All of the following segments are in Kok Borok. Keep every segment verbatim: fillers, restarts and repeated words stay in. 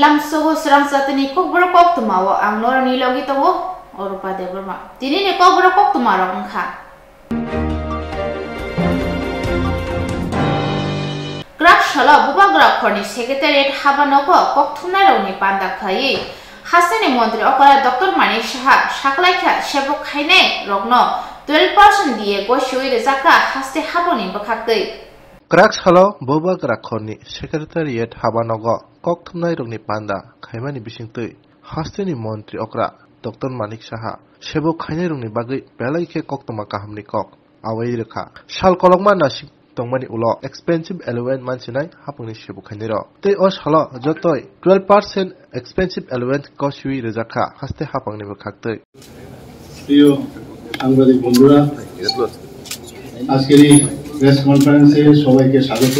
Lamsogo srang satini kokborok koktwma o ang norokni logi tongo, Orupa Debbarma. Tinini kokborok koktwma rok wngkha. Kwrak salo Bubagra khorni secretariat haba nogo kokthumnairokni panda khlaiwi hasteni montri okra Doctor Manik Saha saklaikha sebok khainai rokno twelve percent D A gosiwi rwjakha haste haboni bwkhaktwi. Kwrak salo Bubagra khorni secretariat haba nogo kokthumnairokni panda khaimani bisingtwi hasteni montri okra Doctor Manik Saha sebok khainairokni bagwi belai khe koktwma kahamni kok awai rwkha. Sal kolokma nasik tongmani ulo expensive allowance mansinai hapangni sebok khainairok. Tei o salo jotoi twelve percent expensive allowance gosiwi rwjakha haste hapangni bwkhaktwi. প্রিয় সাংবাদিক বন্ধুরা, আজকের এই প্রেস কনফারেন্সে সবাইকে স্বাগত।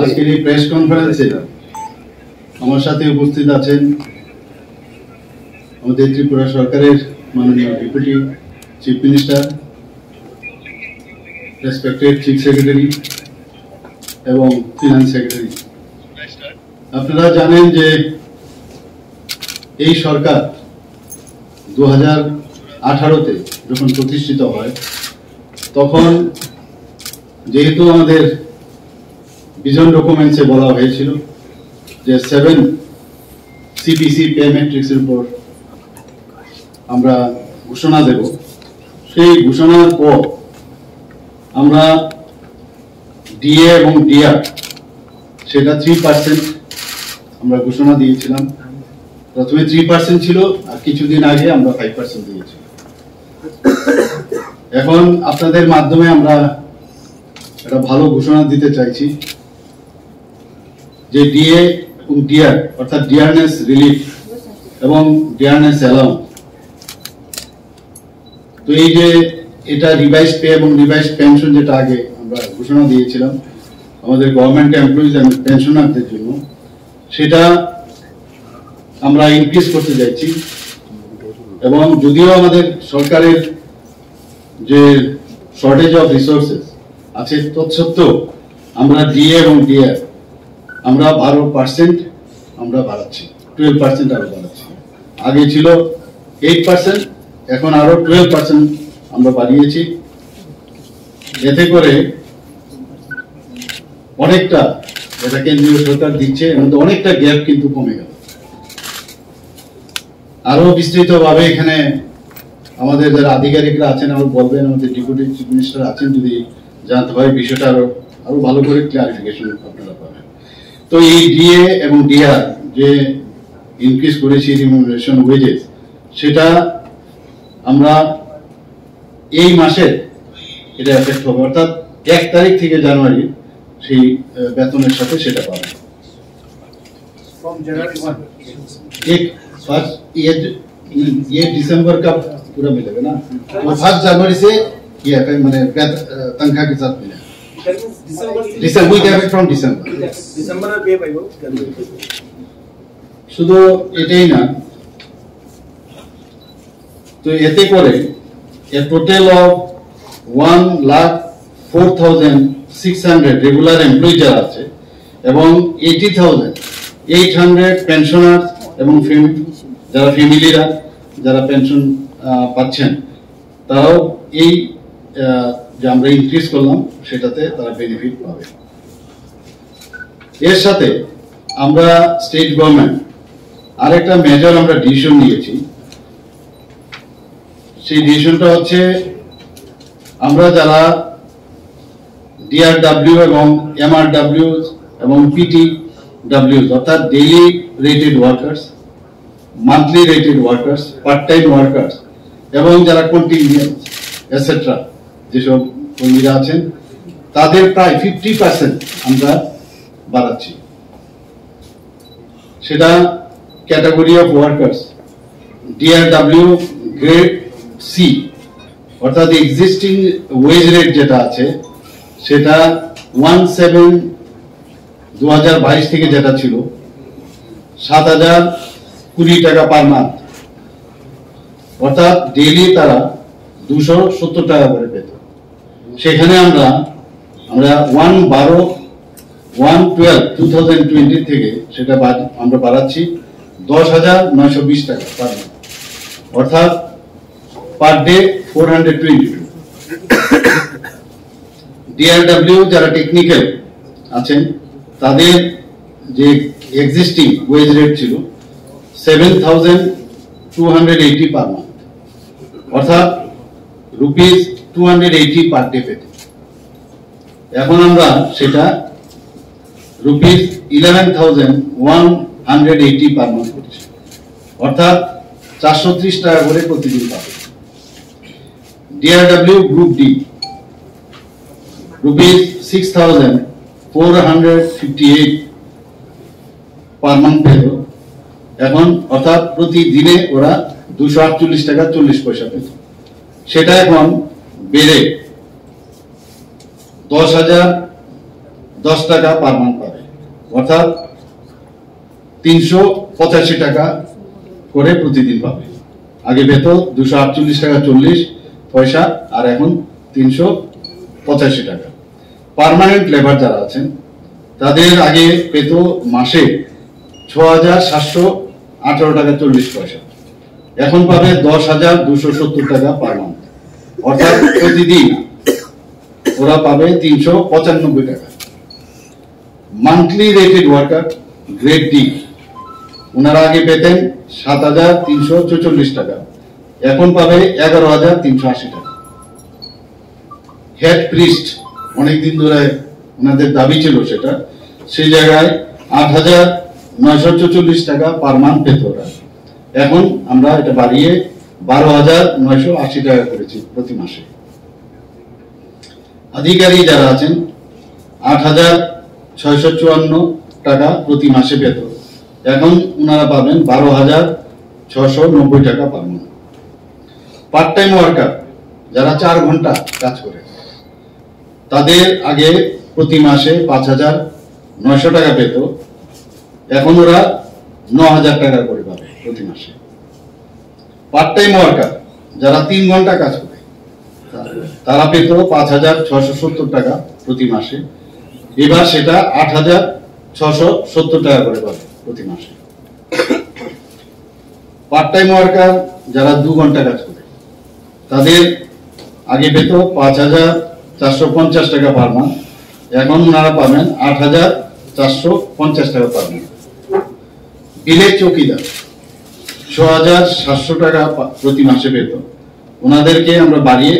আজকের এই প্রেস কনফারেন্সে আমার সাথে উপস্থিত আছেন আমাদের ত্রিপুরা সরকারের মাননীয় deputy chief minister, respected chief secretary এবং ফিনান্স সেক্রেটারি। আপনারা জানেন যে এই সরকার দু হাজার আঠারোতে যখন প্রতিষ্ঠিত হয়, তখন যেহেতু আমাদের ভিশন ডকুমেন্টসে বলা হয়েছিল যে সেভেন সিপিসি পে ম্যাট্রিক্সের উপর আমরা ঘোষণা দেব, সেই ঘোষণার পর আমরা ডিএ এবং ডিআর সেটা থ্রি পার্সেন্ট আমরা ঘোষণা দিয়েছিলাম। প্রথমে থ্রি পার্সেন্ট ছিল, আর কিছুদিন আগে আমরা ফাইভ পার্সেন্ট দিয়েছি। এখন আপনাদের মাধ্যমে আমরা একটা ভালো ঘোষণা দিতে চাইছি যে ডিএ এবং ডিআর, অর্থাৎ ডিয়ারনেস রিলিফ এবং ডিয়ারনেস অ্যালাউন্স, তো এই যে এটা রিভাইজ পে এবং রিভাইজ পেনশন, যেটা আগে আমরা ঘোষণা দিয়েছিলাম আমাদের গভর্নমেন্ট এমপ্লয়িজ এবং পেনশনারদের জন্য, সেটা আমরা ইনক্রিজ করতে যাচ্ছি। এবং যদিও আমাদের সরকারের যে শর্টেজ অফ রিসোর্সেস আছে, তৎসত্ত্বেও আমরা ডিএ এবং ডিআর আমরা বারো পার্সেন্ট আমরা বাড়াচ্ছি, টুয়েলভ পার্সেন্ট আরো বাড়াচ্ছি। আগে ছিল এইট পার্সেন্ট, এখন আরো টুয়েলভ পার্সেন্ট আমরা বাড়িয়েছি। এতে করে অনেকটা, এটা কেন্দ্রীয় সরকার দিচ্ছে, এর মধ্যে অনেকটা গ্যাপ কিন্তু কমে গেল। আরো বিস্তৃতভাবে এখানে আমাদের যারা আধিকারিকরা আছেন, আরো বলবেন, আমাদের ডেপুটি চিফ মিনিস্টার আছেন, যদি জানতে হয় বিষয়টা আরো, আরো ভালো করে ক্লারিফিকেশন আপনারা পাবেন। তো এই ডিএ এবং ডিআর যে ইনক্রিজ করেছি, রিমিউনারেশন ওয়েজেস, সেটা আমরা এই মাসের এটা এফেক্ট হবে, অর্থাৎ এক তারিখ থেকে জানুয়ারি সেই, আহ, বেতনের সাথে সেটা পাবে। From January one. एक फर्स्ट, ये, ये दिसंबर का पूरा मिलेगा ना? तो फर्स्ट जनवरी से ये है, मैंने बेत-, अ, तनख्वाह के साथ मिलेगा। December से। December, we get it from December. Yes, December में पे पाइबो, जनवरी में। শুধু এটাই না, তো এতে করে a total of one lakh four thousand six hundred regular employee যারা আছে এবং eighty thousand eight hundred pensioner এবং ফ্যাম-, যারা ফ্যামিলিরা, যারা পেনশন, আহ, পাচ্ছেন, তারাও এই, আহ, যে আমরা ইনক্রিজ করলাম, সেটাতে তারা বেনিফিট পাবে। এর সাথে আমরা স্টেট গভর্নমেন্ট আরেকটা মেজর আমরা ডিসিশন নিয়েছি। সেই ডিসিশনটা হচ্ছে, আমরা যারা ডিআরডব্লিউ এবং এমআরডব্লিউ এবং পিটিডব্লিউ, অর্থাৎ daily rated workers, monthly rated workers, part time workers এবং যারা কন্টিনজেন্ট এটসেট্রা, যেসব কর্মীরা আছেন, তাদের প্রায় ফিফটি পার্সেন্ট আমরা বাড়াচ্ছি। সেটা category of workers, DRW grade C, অর্থাৎ এক্সিস্টিং ওয়েজ রেট যেটা আছে, সেটা ওয়ান সেভেন দু হাজার বাইশ থেকে যেটা ছিল সাত হাজার কুড়ি টাকা পার মান্থ, অর্থাৎ ডেইলি তারা দুশো সত্তর টাকা করে পেত। সেখানে আমরা, আমরা ওয়ান বারো one twelve two thousand twenty থেকে সেটা বাড়-, আমরা বাড়াচ্ছি দশ হাজার নয়শো বিশ টাকা পার মান্থ, অর্থাৎ per day four hundred twenty two. DRW যারা টেকনিক্যাল আছেন, তাদের যে এক্সিস্টিং ওয়েজ রেট ছিল seven thousand two hundred eighty per month, অর্থাৎ rupees two hundred eighty per day পেত। এখন আমরা সেটা rupees eleven thousand one hundred eighty per month করছি, অর্থাৎ চারশো ত্রিশ টাকা করে প্রতিদিন পাবে। DRW group D rupees six thousand four hundred fifty eight per month পেত। এখন অর্থাৎ প্রতিদিনে ওরা দুশো আটচল্লিশ টাকা চল্লিশ পয়সা পেত, সেটা এখন বেড়ে দশ হাজার দশ টাকা পার মান্থ পাবে, অর্থাৎ তিনশো পঁচাশি টাকা করে প্রতিদিন পাবে। আগে পেত দুশো আটচল্লিশ টাকা চল্লিশ পয়সা, আর এখন তিনশো পঁচাশি টাকা। পার্মানেন্ট লেবার যারা আছেন, তাদের আগে পেত মাসে ছ হাজার সাতশো আঠারো টাকা চল্লিশ পয়সা, এখন পাবে দশ হাজার দুশো সত্তর টাকা পার মান্থ, অর্থাৎ প্রতিদিন ওরা পাবে তিনশো পঁচানব্বই টাকা। Monthly rated worker, grade D, ওনারা আগে পেতেন সাত হাজার তিনশো ছেচল্লিশ টাকা, এখন পাবে এগারো হাজার তিনশো আশি টাকা। হেড প্রিস্ট, অনেকদিন ধরে ওনাদের দাবি ছিল সেটা, সেই জায়গায় আট হাজার নয়শো ছেচল্লিশ টাকা পার মান্থ পেত ওরা, এখন আমরা এটা বাড়িয়ে বারো হাজার নয়শো আশি টাকা করেছি প্রতি মাসে। আধিকারিক যারা আছেন, আট হাজার ছয়শো চুয়ান্ন টাকা প্রতি মাসে পেত, এখন ওনারা পাবেন বারো হাজার ছশো নব্বই টাকা per month. Part time worker যারা চার ঘন্টা কাজ করে, তাদের আগে প্রতি মাসে পাঁচ হাজার নয়শো টাকা পেত, এখন ওরা ন হাজার টাকা করে পাবে প্রতি মাসে। পার্ট টাইম ওয়ার্কার যারা তিন ঘন্টা কাজ করে, তারা পেত পাঁচ হাজার ছয়শো সত্তর টাকা প্রতি মাসে, এবার সেটা আট হাজার ছশো সত্তর টাকা করে পাবে প্রতি মাসে। পার্ট টাইম ওয়ার্কার যারা দু ঘন্টা কাজ করে, তাদের আগে পেত পাঁচ হাজার চারশো পঞ্চাশ টাকা পার মান্থ, এখন ওনারা পাবেন আট হাজার চারশো পঞ্চাশ টাকা পার মান্থ। ভিলেজ চৌকিদার ছ হাজার সাতশো টাকা পা-, প্রতি মাসে পেত, ওনাদেরকে আমরা বাড়িয়ে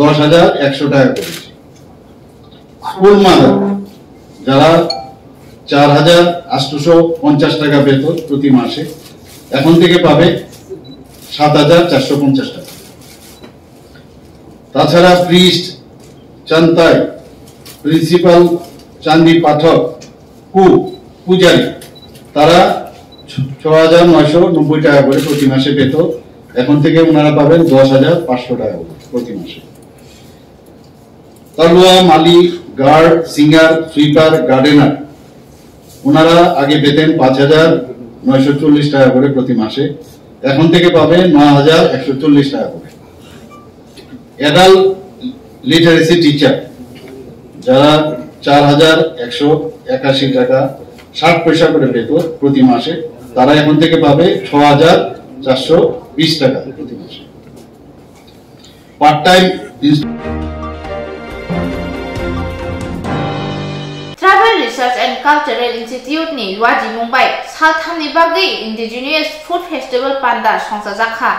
দশ হাজার একশো টাকা করেছি। স্কুল মাদার যারা চার হাজার আটশোশো পঞ্চাশ টাকা পেত প্রতি মাসে, এখন থেকে পাবে সাত হাজার চারশো পঞ্চাশ টাকা। তাছাড়া প্রিস্ট, চান্তাই, প্রিন্সিপাল, চান্দি পাঠক, কুক, পূজারী, তারা ছ-, ছ হাজার নয়শো নব্বই টাকা করে প্রতি মাসে পেত, এখন থেকে ওনারা পাবেন দশ হাজার পাঁচশো টাকা করে প্রতি মাসে। তালুয়া, মালি, গার্ড, সিঙ্গার, সুইপার, গার্ডেনার, ওনারা আগে পেতেন পাঁচ হাজার নয়শো চল্লিশ টাকা করে প্রতি মাসে, এখন থেকে পাবে নয় হাজার একশো চল্লিশ টাকা করে। অ্যাডাল্ট লিটারেসি টিচার, যারা চার হাজার একশো একাশি টাকা ষাট পয়সা করে পেত প্রতি মাসে, তারা এখন থেকে পাবে ছ হাজার চারশো বিশ টাকা প্রতি মাসে। Part time ins- Tribal Research and Cultural Institute ni wajimung bai salthamni bagwi Indigenous Food Festival panda songchajakha.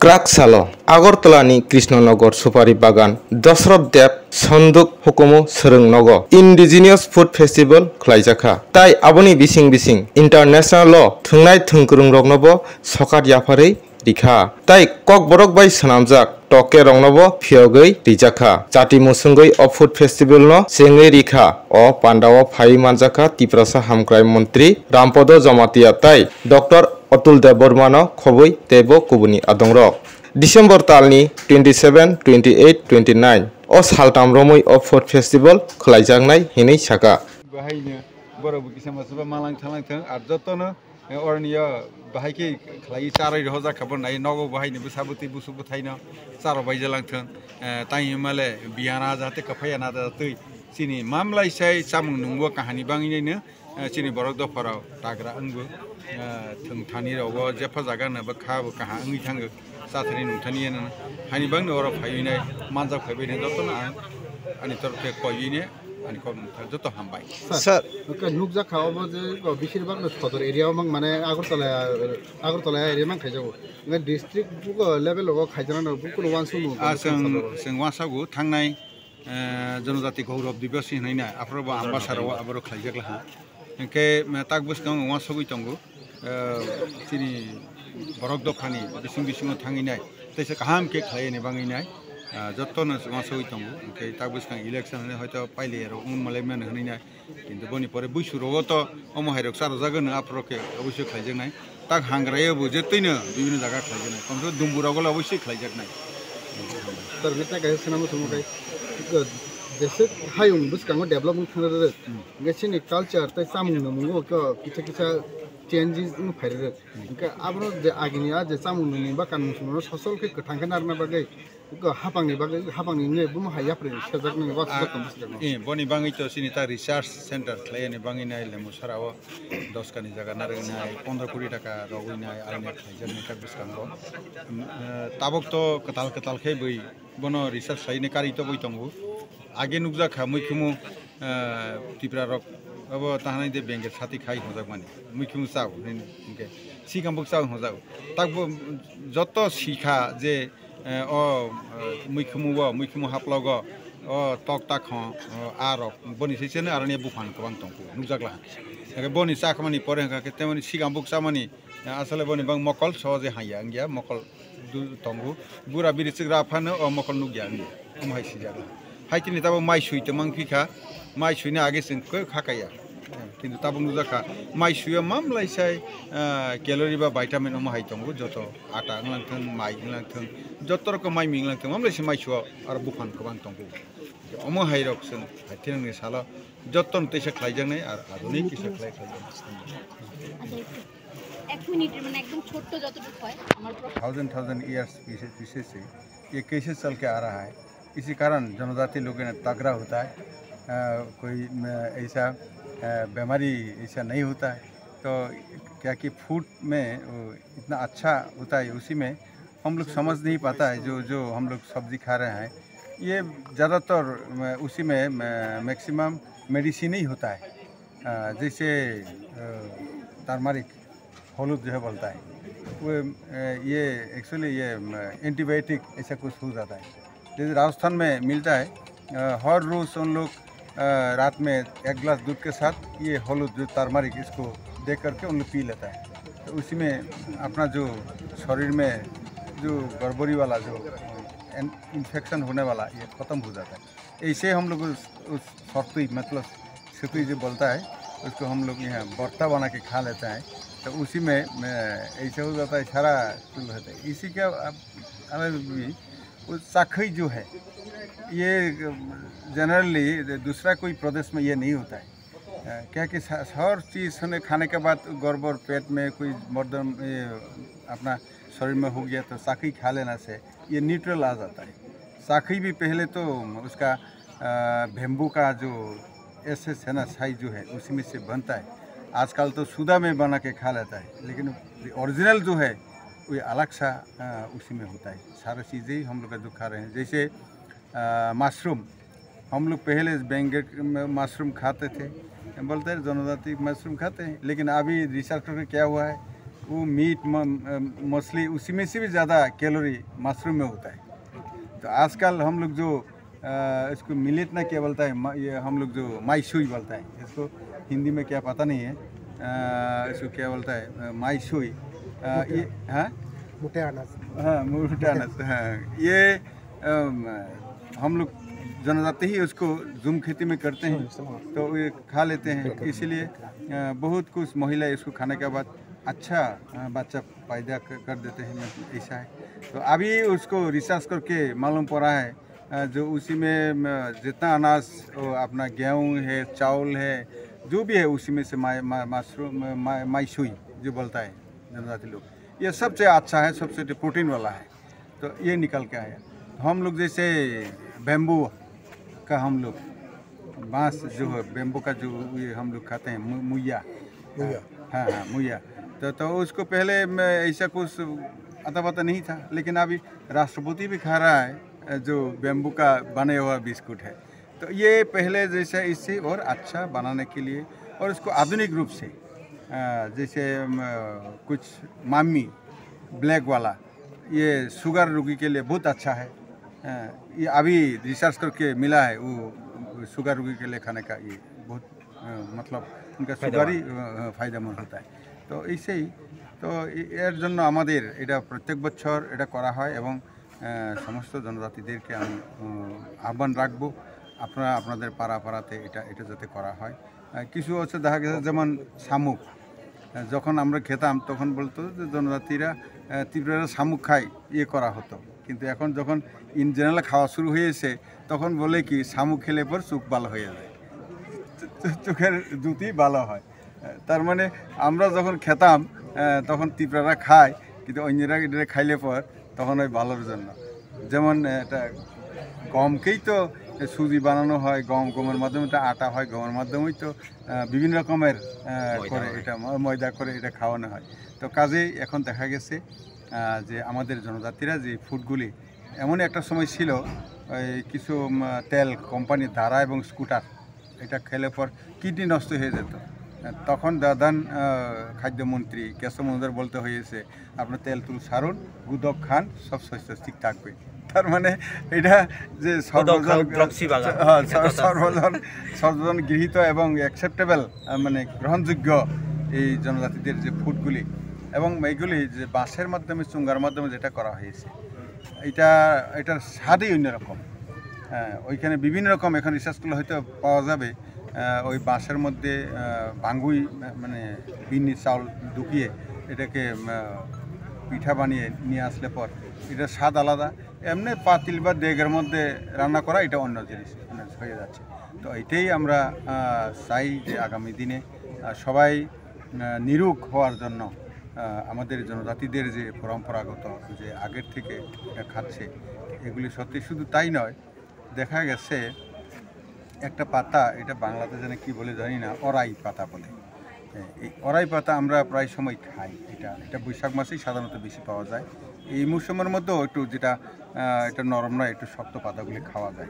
Kwrak salo Agartala ni Krishnanagar Supari Bagan Dosroth Deb Sonduk Hukumu Swrwng Nogo Indigenous Food Festival khwlaijakha. Tai aboni bising bising international o thwngnai thwngkwrwng roknobo sokat yapharwi rikha. Tai kokborok bai swnamjak toke roknobo phiyogwi rijakha. Chati musungwi o food festival no chengwi rikha. O pandao phaiwi manjakha Tiprasa Hamkrai Montri Rampodo Jamatia tai Doctor Atul Debbarma no khobwi teibo kubuni adongrok. December talni twenty seven, twenty eight, twenty nine o saltam romwi o food festival khwlaijaknai hinwi saka. Bahaino borok bo kisa masaba malang thalang thang ar jotono Eh, oroni yo bahai khe khlai charwi rohorjak kha, bo nai nogo bahai ni bwsa bwtwi busuk bwthai no charo bai jalang thung. Eh, tang himale biyana jate kwphaiya na jatwi, Chini mamlai sai chamung nungbo kahani bangwi naino, eh, chini borok dopharok tagra wngbo, eh, thwng thani rogo jepha jaga no bo kha bo kaha wngwi thango, chathani nungthani yano. Hani bangno oro phaiwi nai, manjak phaiwi nai jotono ang ani torok khe koiwi ne ani kok nungthar joto hambai. Sir, sir. Hwnkhe nukjakha obo je, o, bisir bagno sodor area o mang mane Agartala, Agartala area mang khaijago. Hwnkhe district buko level o khaijaknai bukuno wansukmung Ah, tong chwng, sajago. Chwng wansago thangnai, eh, Jonojati Gaurav Divas hinwi nai, aphuru bo Ambassador o aboro khlaijak laha. Hwnkhe, eh, tak bwskango wansugwi tongo, eh, chini borok dophani bising bisingo thangwi nai, teisa kaham khe khlai ani bangwi nai, eh, jotono wansugwi tongo. Hwnkhe tak bwskang election hinwi hoito pailai rok wng malai mano hinwi nai. Kintu boni pore buisu rogo to omo hai rok charwjagwi no aphuru khe oboisoi khlaijaknai. Tak hangraya bo je twino bibhinno jaga khlaijaknai. Komse kom Dumbu rogo le oboisoi khlaijaknai. Sir, neta kaisa swnamo swngo kai. Ko, jese hayung bwskango development thang rwrwk. Hmm. Hwnkhe chini culture tei chamung nungmungo ko kisa kisa changes wng phai rwrwk. Hmm. Hwnkhe abono je agini a je chamung nungmung ba kanmung chumung sosol khe kwthang khe narwkna bagwi Iko hapangni bagwi, hapangni wngwi bomo hai yapri sejak nang wa Ah, sejak tong bwsajak no. Eh, boni bangwi to chini ta research center khlai ani bangwi nai lemo sara o dos kani jaga narwk nai pondro kori taka rogwi nai aini khlaijak nai tak bwskango. Em, eh, tabok to kwtal kwtal khe bwi bono research khlai ni kari to bwi tongo. Age nukjak kha muikhumu, eh, Tipra rok abo tahanai de Bengal sati khai hojak mani. Muikhumu chao, hwnkhe sikam bok chao hojak. Tak bo joto sikha je Eh, o, eh, muikhumu o, muikhumu haplogo, o tok tak ho, o, a rok, boni siseno aroni buphang kwbang tongkhu, nukjakla. Hake boni chakmani pore hwnkha khe temoni sigang buk chamani, eh, asole boni bang mokol sohoje haiya wngya, mokol du-, tongo. Bura biri chwk ra phano o mokol nukya wngya, omo hai sijakla. Hai tini tabo mai sui tongmang phikha, mai suina age chwng khe khakaya. Kintu tabuk nukjakha, mai suiyo mamlai sai, ah, calorie ba vitamin omo hai tongo, joto ata wnglang thung, mai wnglang thung, joto rokom mai mi wnglang thung, mamlai sai mai suo aro buphang kwbang tongo. Omo hai rok chwng hai thinangni salo joto no teisa khlaijaknai, ar adhunik kisa khlai khlaijaknai. আচ্ছা, একটু এক মিনিটের মানে একদম ছোট্ট যতটুকু হয় আমার প্রশ্ন। थाउजेंड थाउजेंड ईयर्स पीछे पीछे से ये कैसे चल के आ रहा है। इसी कारण जनजाति लोग ना तगड़ा होता है। अ, कोई, अ, ऐसा, अ, बीमारी ऐसा नहीं होता है। तो क्या कि फूड में वो इतना अच्छा होता है, उसी में हम लोग समझ नहीं पाता है। जो, जो हम लोग सब्जी खा रहे हैं, ये ज़्यादातर, अ, उसी में, अ, मैक्सिमम मेडिसिन ही होता है। अ, जैसे, अ, टर्मरिक, हलूद जो है बोलता है, वो, अ, ये एक्चुअली ये, अ, एंटीबायोटिक ऐसा कुछ हो जाता है। जैसे राजस्थान में मिलता है, अ, हर रोज़ उन लोग, अ, रात में एक गिलास दूध के साथ ये हलूद जो टर्मरिक, इसको दे करके उन लोग पी लेता है। तो उसी में अपना जो शरीर में जो गड़बड़ी वाला जो, अ, इन-, इन्फेक्शन होने वाला, ये ख़त्म हो जाता है। ऐसे हम लोग उस, उस सरतुई, मतलब सितुई जो बोलता है, उसको हम लोग यहाँ भरता बना के खा लेता है। तो उसी में, में ऐसे हो जाता है, सारा शुरू होता है। इसी का अब अलग भी, वो चाखई जो है, ये जनरली दूसरा कोई प्रदेश में ये नहीं होता है। अ, क्या कि सा-, हर चीज़ ने खाने के बाद गड़बड़, पेट में कोई मर्दम, ये अपना शरीर में हो गया, तो चाखई खा लेना से ये न्यूट्रल आ जाता है। चाखई भी पहले तो उसका, अ, बेम्बू का जो एसेंस है ना, साई जो है, उसी में से बनता है। आजकल तो सुधा में बना के खा लेता है, लेकिन ओरिजिनल जो है, वो अलग सा, अ, उसी में होता है। सारा चीज़ें ही हम लोग का जो खा रहे हैं, जैसे, अ, मशरूम, हम लोग पहले बेंगल में मशरूम खाते थे, बोलते हैं जनजाति मशरूम खाते हैं, लेकिन अभी रिसर्च करके क्या हुआ है, वो मीट, म-, अ, मछली, उसी में से भी ज़्यादा कैलोरी मशरूम में होता है। तो आजकल हम लोग जो, अ, इसको मिलेट ना क्या बोलता है, म-, ये हम लोग जो माई सुई बोलता है, इसको हिंदी में क्या पता नहीं है, अ, इसको क्या बोलता है, अ, माई सुई, अ, ये, हाँ? मोटे अनाज। हाँ, मोटे अनाज, हाँ। ये अम, हम लोग जनजाति ही उसको झूम खेती में करते हैं, तो ये खा लेते हैं। इसीलिए, अ, बहुत कुछ महिला इसको खाने के बाद अच्छा, अ, बच्चा पैदा क-, कर देते हैं, मतलब, ऐसा है। तो अभी उसको रिसर्च करके मालूम पड़ा है, अ, जो उसी में, म, जितना अनाज, वो अपना गेहूं है, चावल है, जो भी है, उसी में से माई, मा-, मशरूम, मा-, माई सुई जो बोलता है जनजाति लोग, ये सबसे अच्छा है, सबसे प्रोटीन वाला है। तो ये निकल के आया। तो हम लोग जैसे बैम्बू का हम लोग बांस जो है, बेम्बू का जो ये हम लोग खाते हैं, मु-, मुइया। मुइया। हाँ, हाँ, मुइया। तो, तो उसको पहले में ऐसा कुछ अता पता नहीं था, लेकिन अभी राष्ट्रपति भी खा रहा है, जो बेम्बू का बने हुआ बिस्कुट है। तो ये पहले जैसा इससे और अच्छा बनाने के लिए और इसको आधुनिक रूप से, अ, जैसे, अम, कुछ मामी ब्लैक वाला, ये शुगर रोगी के लिए बहुत अच्छा है। अ, ये अभी रिसर्च करके मिला है, वो, वो शुगर रोगी के लिए खाने का ये बहुत, अ, मतलब उनका फायदेमंद। शुगर ही, अ, अ, फायदेमंद होता है। तो ऐसे ही, तो এ-, এর জন্য আমাদের এটা প্রত্যেক বছর এটা করা হয় এবং, আহ, সমস্ত জনজাতিদেরকে আমি, উম, আহ্বান রাখবো, আপনারা আপনাদের পাড়া পাড়াতে এটা, এটা যাতে করা হয়। আহ, কিছু হচ্ছে দেখা গেছে যেমন শামুক, আহ, যখন আমরা খেতাম তখন বলতো যে জনজাতিরা, আহ, ত্রিপুরারা শামুক খায়, ইয়ে করা হতো। কিন্তু এখন যখন ইন জেনারেল খাওয়া শুরু হয়েছে, তখন বলে কি শামুক খেলে পর চোখ ভালো হয়ে যায়, চো-, চো-, চোখের জ্যোতি ভালো হয়। আহ, তার মানে আমরা যখন খেতাম, আহ, তখন ত্রিপুরারা খায়, কিন্তু অন্যরা এটা খাইলে পর তখন ওই ভালোর জন্য। যেমন, আহ, এটা গমকেই তো সুজি বানানো হয়, গম, গমের মাধ্যমে তো আটা হয়, গমের মাধ্যমেই তো, আহ, বিভিন্ন রকমের, আহ, ময়দা করে হয়। এটা ম-, ময়দা করে এটা খাওয়ানো হয়। তো কাজেই এখন দেখা গেছে, আহ, যে আমাদের জনজাতিরা যে ফুডগুলি, এমন একটা সময় ছিল, এই কিছু, উম, তেল কোম্পানি, ধারা এবং স্কুটার, এটা খেলে পর কিডনি নষ্ট হয়ে যেত। তখন দাদান, আহ, খাদ্যমন্ত্রী কেশব মজুমদার বলতে হয়েছে, "আপনার তেল তুল সারুন, গুদক খান, সব স্বাস্থ্য ঠিক থাকবে।" তার মানে এটা যে গুদক সর্বজন, খাও, ড্রপসি বাগান। হ্যাঁ, এটা তো আছে। সর্বজন, সর্বজন গৃহীত এবং অ্যাকসেপ্টেবল, আহ, মানে গ্রহণযোগ্য এই জনজাতিদের যে ফুডগুলি এবং এইগুলি যে বাঁশের মাধ্যমে, চুঙ্গার মাধ্যমে যেটা করা হয়েছে, এটা, এটার স্বাদই অন্যরকম। হ্যাঁ, ওইখানে বিভিন্ন রকম এখন রিসার্চ করলে হয়তো পাওয়া যাবে, আহ, ওই বাঁশের মধ্যে, আহ, ভাঙ্গুই, আহ, মানে বিন্নি চাউল ঢুকিয়ে এটাকে, আহ, পিঠা বানিয়ে নিয়ে আসলে পর এটার স্বাদ আলাদা। এমনি পাতিল বা ডেগের মধ্যে রান্না করা এটা অন্য জিনিস, মানে হয়ে যাচ্ছে। তো এটাই আমরা, আহ, চাই যে আগামী দিনে, আহ, সবাই, আহ, নিরুক হওয়ার জন্য, আহ, আমাদের জনজাতিদের যে পরম্পরাগত যে আগের থেকে এটা খাচ্ছে, এগুলি সত্যি শুধু তাই নয়, দেখা গেছে একটা পাতা, এটা বাংলাতে জানি কি বলে জানি না, অরাই পাতা বলে। হ্যাঁ, এই অরাই পাতা আমরা প্রায় সময় খাই। এটা, এটা বৈশাখ মাসেই সাধারণত বেশি পাওয়া যায়। এই মৌসুমের মধ্যেও একটু যেটা, আহ, এটা নরম নয়, একটু শক্ত পাতাগুলি খাওয়া যায়।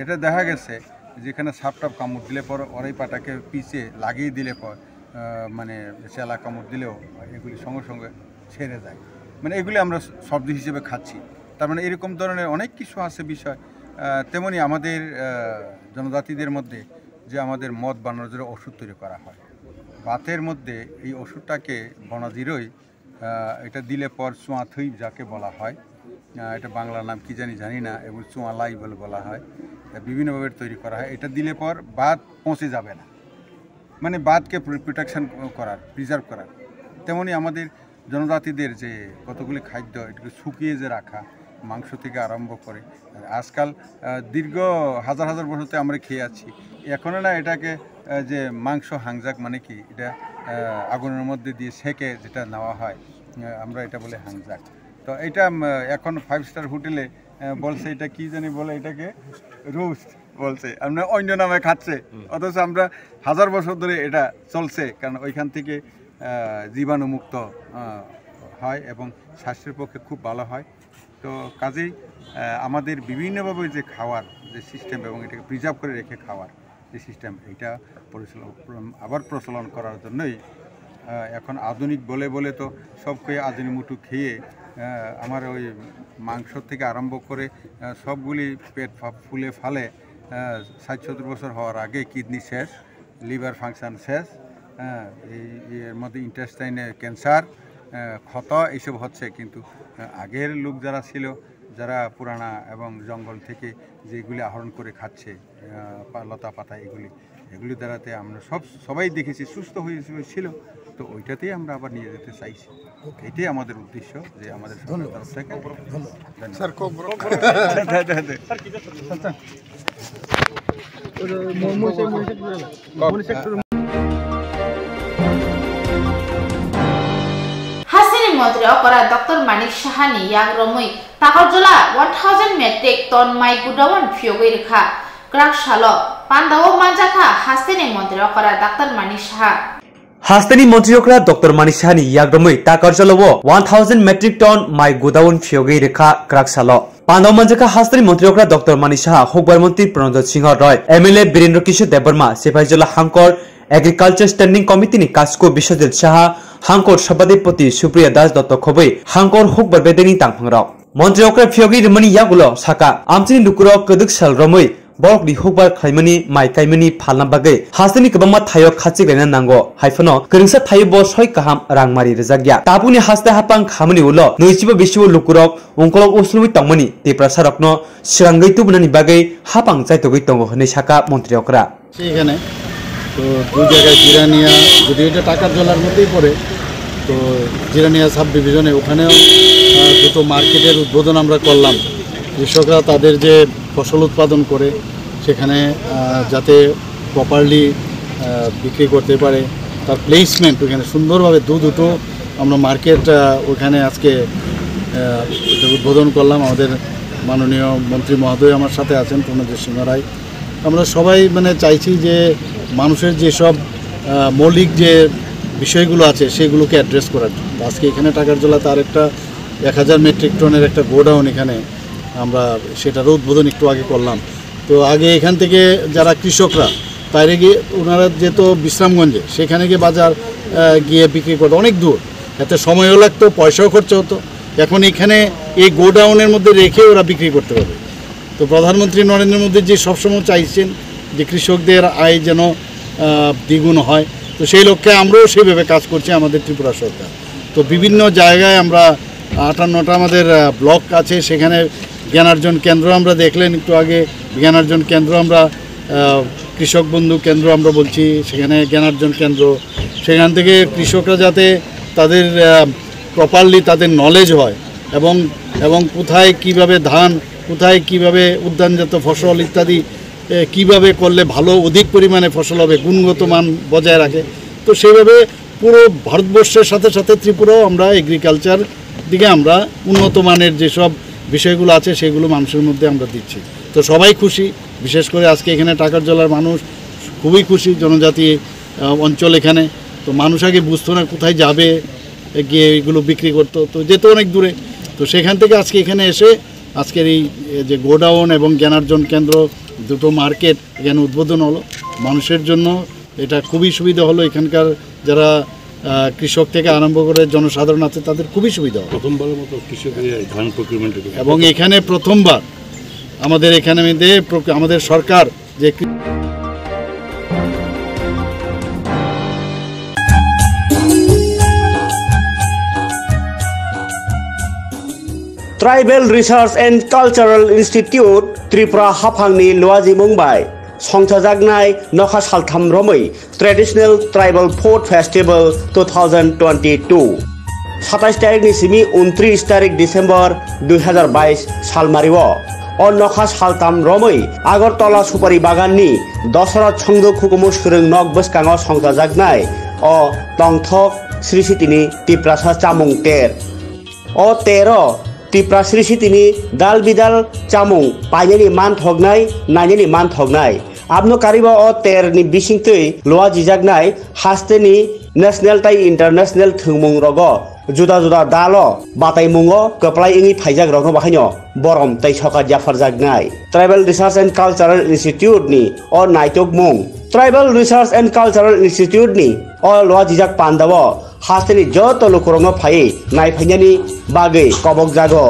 এটা দেখা গেছে যেখানে সাপটাপ কামড় দিলে পর অরাই পাতাকে পিষে লাগিয়ে দিলে পর, আহ, মানে চেলা কামড় দিলেও এগুলি সঙ্গে সঙ্গে ছেড়ে যায়। মানে এগুলি আমরা সবজি হিসেবে খাচ্ছি। তার মানে এরকম ধরনের অনেক কিছু আছে বিষয়। আহ, তেমনি আমাদের, আহ, জনজাতিদের মধ্যে যে আমাদের মদ বানানোর জন্য ওষুধ তৈরি করা হয়, ভাতের মধ্যে এই ওষুধটাকে বনাজিরই, আহ, এটা দিলে পর চুয়াথুই যাকে বলা হয়, আহ, এটা বাংলা নাম কি জানি, জানি না, এবং চুয়ালাই বলে বলা হয়। তা বিভিন্নভাবে তৈরি করা হয়। এটা দিলে পর ভাত পচে যাবে না, মানে ভাতকে প্র-, প্রোটেকশন করার, প্রিজার্ভ করার। তেমনি আমাদের জনজাতিদের যে কতগুলি খাদ্য, এটাকে শুকিয়ে যে রাখা, মাংস থেকে আরম্ভ করে, আর আজকাল, আহ, দীর্ঘ হাজার হাজার বছর তো আমরা খেয়ে আছি, এখনো না এটাকে, আহ, যে মাংস হাংজাক মানে কি, এটা, আহ, আগুনের মধ্যে দিয়ে সেকে যেটা নেওয়া হয়, আহ, আমরা এটা বলে হাংজাক। তো এটা, উম, এখন ফাইভ স্টার হোটেলে, আহ, বলছে এটা কি জানি বলে, এটাকে রোস্ট বলছে, আমরা অন্য নামে খাচ্ছে। হুম। অথচ আমরা হাজার বছর ধরে এটা চলছে, কারণ ওইখান থেকে, আহ, জীবাণুমুক্ত, আহ, হয় এবং স্বাস্থ্যের পক্ষে খুব ভালো হয়। তো কাজেই, আহ, আমাদের বিভিন্নভাবে যে খাওয়ার যে সিস্টেম এবং এটাকে প্রিজার্ভ করে রেখে খাওয়ার যে সিস্টেম, এটা পরিচালন, আবার প্রচলন করার জন্যই, আহ, এখন আধুনিক বলে বলে তো সব খেয়ে আধুনিক মুঠু খেয়ে, আহ, আমার ওই মাংস থেকে আরম্ভ করে, আহ, সবগুলি পেট ফা-, ফুলে ফালে, আহ, ষাট সত্তর বছর হওয়ার আগে কিডনি শেষ, লিভার ফাংশন শেষ, হ্যাঁ, এই, এর মধ্যে ইন্টেস্টাইনে ক্যান্সার, আহ, ক্ষত এইসব হচ্ছে। কিন্তু, আহ, আগের লোক যারা ছিল, যারা পুরানা এবং জঙ্গল থেকে যেগুলি আহরণ করে খাচ্ছে, আহ, পা-, লতা পাতা এগুলি, এগুলি দ্বারাতে আমরা সব, সবাই দেখেছি সুস্থ হয়ে ছিল, তো ওইটাতেই আমরা আবার নিয়ে যেতে চাইছি। এটাই আমাদের উদ্দেশ্য, যে আমাদের সরকার ধন্যবাদ। তরফ থেকে। ধন্যবাদ। ধন্যবাদ। স্যার, কোক বড়। দে, দে, দে। Hasini montri okora Doctor Manik Saha ni yak romwi Takarjala one thousand metric ton mai godown phiyogwi rwkha. Kwrak salo Andao manjakha hasteni montri okra Doctor Manik Saha. Hasteni montri okra Doctor Manik Sahani yagromwi Takarjalao one thousand metric ton mai godown phiyogwi rwkha kwrak salo. Pandao manjakha hasteni montri okra Doctor Manik Saha, hukbar montri Pranojot Singha Roy, M L A Birendra Kishore Debbarma, Sepahijala Hangkor Agriculture Standing Committee ni Kasko Biswajit Saha, Hangkor Sabhadipati Supriya Das Dotto khobwi Hangkor hukbar bedeni tangphangrok. Montri okra phiyogwi rwmani yagulo saka, amchini lukurok kwdwk sal romwi borokni hukbar khlaimani mai kaimani phalna bagwi hasteni kwbangma thaio khachik laina nango, hai phano kwrwngsa thaio bo soi kaham rangmari rwjakya. Tabukni haste haphang khamani ulo nwichiba bisibo lukurok ungkolok uslubwi tongmani Tiprasarokno swkangwi tubunani bagwi haphang chaitogwi tongo hwnwi saka montri okra. এখানে তো দুই জায়গায় জিরানিয়া, যদিও এটা টাকার জলার মধ্যেই পড়ে, তো জিরানিয়া সাব ডিভিশনে ওখানেও আহ, দুটো মার্কেটের উদ্বোধন আমরা করলাম। কৃষকরা তাদের যে ফসল উৎপাদন করে সেখানে আহ, যাতে প্রপারলি বিক্রি করতে পারে, তার প্লেসমেন্ট ওখানে সুন্দরভাবে দু দুটো আমরা মার্কেট আহ, ওখানে আজকে আহ, এটা উদ্বোধন করলাম। আমাদের মাননীয় মন্ত্রী মহোদয় আমার সাথে আছেন, প্রণজিৎ সিংহ রায়। আমরা সবাই মানে চাইছি যে মানুষের যেসব আহ, মৌলিক যে বিষয়গুলো আছে সেগুলোকে অ্যাড্রেস করার জন্য। তো আজকে এখানে টাকার জলাতে আরেকটা এক হাজার মেট্রিক টনের একটা গোডাউন এখানে আমরা সেটারও উদ্বোধন একটু আগে করলাম। তো আগে এখান থেকে যারা কৃষকরা বাইরে গিয়ে ওনারা যেত বিশ্রামগঞ্জে, সেখানে গিয়ে বাজার আহ, গিয়ে বিক্রি করতো অনেক দূর, এতে সময়ও লাগতো, পয়সাও খরচা হতো। এখন এখানে এই গোডাউনের মধ্যে রেখে ওরা বিক্রি করতে পারবে। তো প্রধানমন্ত্রী নরেন্দ্র মোদী যে সবসময় চাইছেন যে কৃষকদের আয় যেন আহ, দ্বিগুণ হয়, তো সেই লক্ষ্যে আমরাও সেইভাবে কাজ করছি আমাদের ত্রিপুরা সরকার। তো বিভিন্ন জায়গায় আমরা আটান্নটা আমাদের আহ, ব্লক আছে, সেখানে জ্ঞানার্জন কেন্দ্র আমরা দেখলেন একটু আগে, জ্ঞানার্জন কেন্দ্র আমরা আহ, কৃষক বন্ধু কেন্দ্র আমরা বলছি, সেখানে জ্ঞানার্জন কেন্দ্র, সেখান থেকে কৃষকরা যাতে তাদের প্রপারলি তাদের নলেজ হয় এবং এবং কোথায় কিভাবে ধান, কোথায় কিভাবে উদ্যানজাত ফসল ইত্যাদি এ, কিভাবে করলে ভালো অধিক পরিমাণে ফসল হবে, গুণগত মান বজায় রাখে। তো সেইভাবে পুরো ভারতবর্ষের সাথে সাথে ত্রিপুরাও আমরা এগ্রিকালচার দিকে আমরা উন্নত মানের যেসব বিষয়গুলো আছে সেগুলো মানুষের মধ্যে আমরা দিচ্ছি। তো সবাই খুশি, বিশেষ করে আজকে এখানে টাকার জলার মানুষ খুবই খুশি, জনজাতি আহ, অঞ্চল এখানে। তো মানুষ আগে বুঝতো না কোথায় যাবে, এ, গিয়ে এগুলো বিক্রি করতো, তো যেত অনেক দূরে। তো সেখান থেকে আজকে এখানে এসে আজকের এই এ, যে গোডাউন এবং জ্ঞানার্জন কেন্দ্র, দুটো মার্কেট এখানে উদ্বোধন হলো। মানুষের জন্য এটা খুবই সুবিধা হলো, এখানকার যারা আহ, কৃষক থেকে আরম্ভ করে জনসাধারণ আছে, তাদের খুবই সুবিধা হবে। প্রথমবারের মতো কৃষক এই ধান প্রকিউরমেন্ট এবং এখানে প্রথমবার আমাদের এখানে মধ্যে প্রক- আমাদের সরকার যে কৃ- Tribal Research and Cultural Institute Tripura haphangni luajimung bai songchajaknai nokha saltham romwi Traditional Tribal Food Festival two thousand twenty-two. Satais tarikni simi untris tarik December dui hazar bais salmario o nokha saltham romwi Agartala Supari Baganni Dosora Chongduk hukumu swrwng nok bwskango songchajaknai o tongthok Sri Sitini Tiprasa chamung ter. O tero Tipra Sri Sitini dal bidal chamung painani manthoknai, nainani manthoknai. Abno kariba o terni bisingtwi loa jijaknai hasteni national tai international thwngmung rogo juda juda dalo bataimungo kwplai wngwi phaijak rokno bahaino borom tei sokat yapharjaknai. Tribal Research and Cultural Institute ni o naitokmung. Tribal Research and Cultural Institute ni o loa jijak pandao hasteni joto lukurokno phaiwi naiphainani bagwi kobokjago.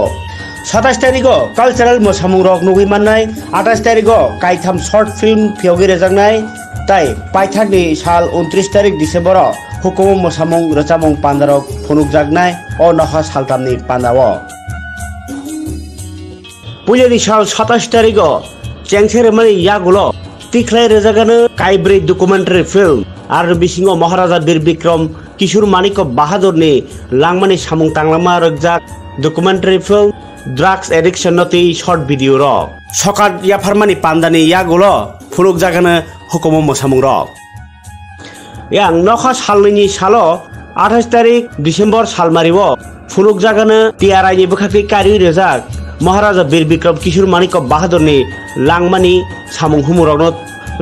Satais tarigo cultural mwsamungrok nugwi mannai, atais tarigo kaitham short film phiyogwi rwjaknai, tai paithakni sal untris tarik December-o hukumu mwsamung rwchapmung pandarok phunukjaknai o nokha saltamni pandao. Puilani sal satais tarigo chengse rwmani yagulo tikhlai rwjagano kaibrwi documentary film, ar bisingo Maharaja Bir Bikram Kishore Manikya Bahadurni langmani samung tanglama rwkjak documentary film Drugs Addiction no twi short video rok. Sokat yapharmani pandani yagulo phunukjagano hukumu mwsamungrok. Yang nokha salnwini salo athais tarik December salmario phunukjagano T R I ni bwkhakni kariwi rwjak Maharaja Bir Bikram Kishore Manikya Bahadurni langmani samung humurokno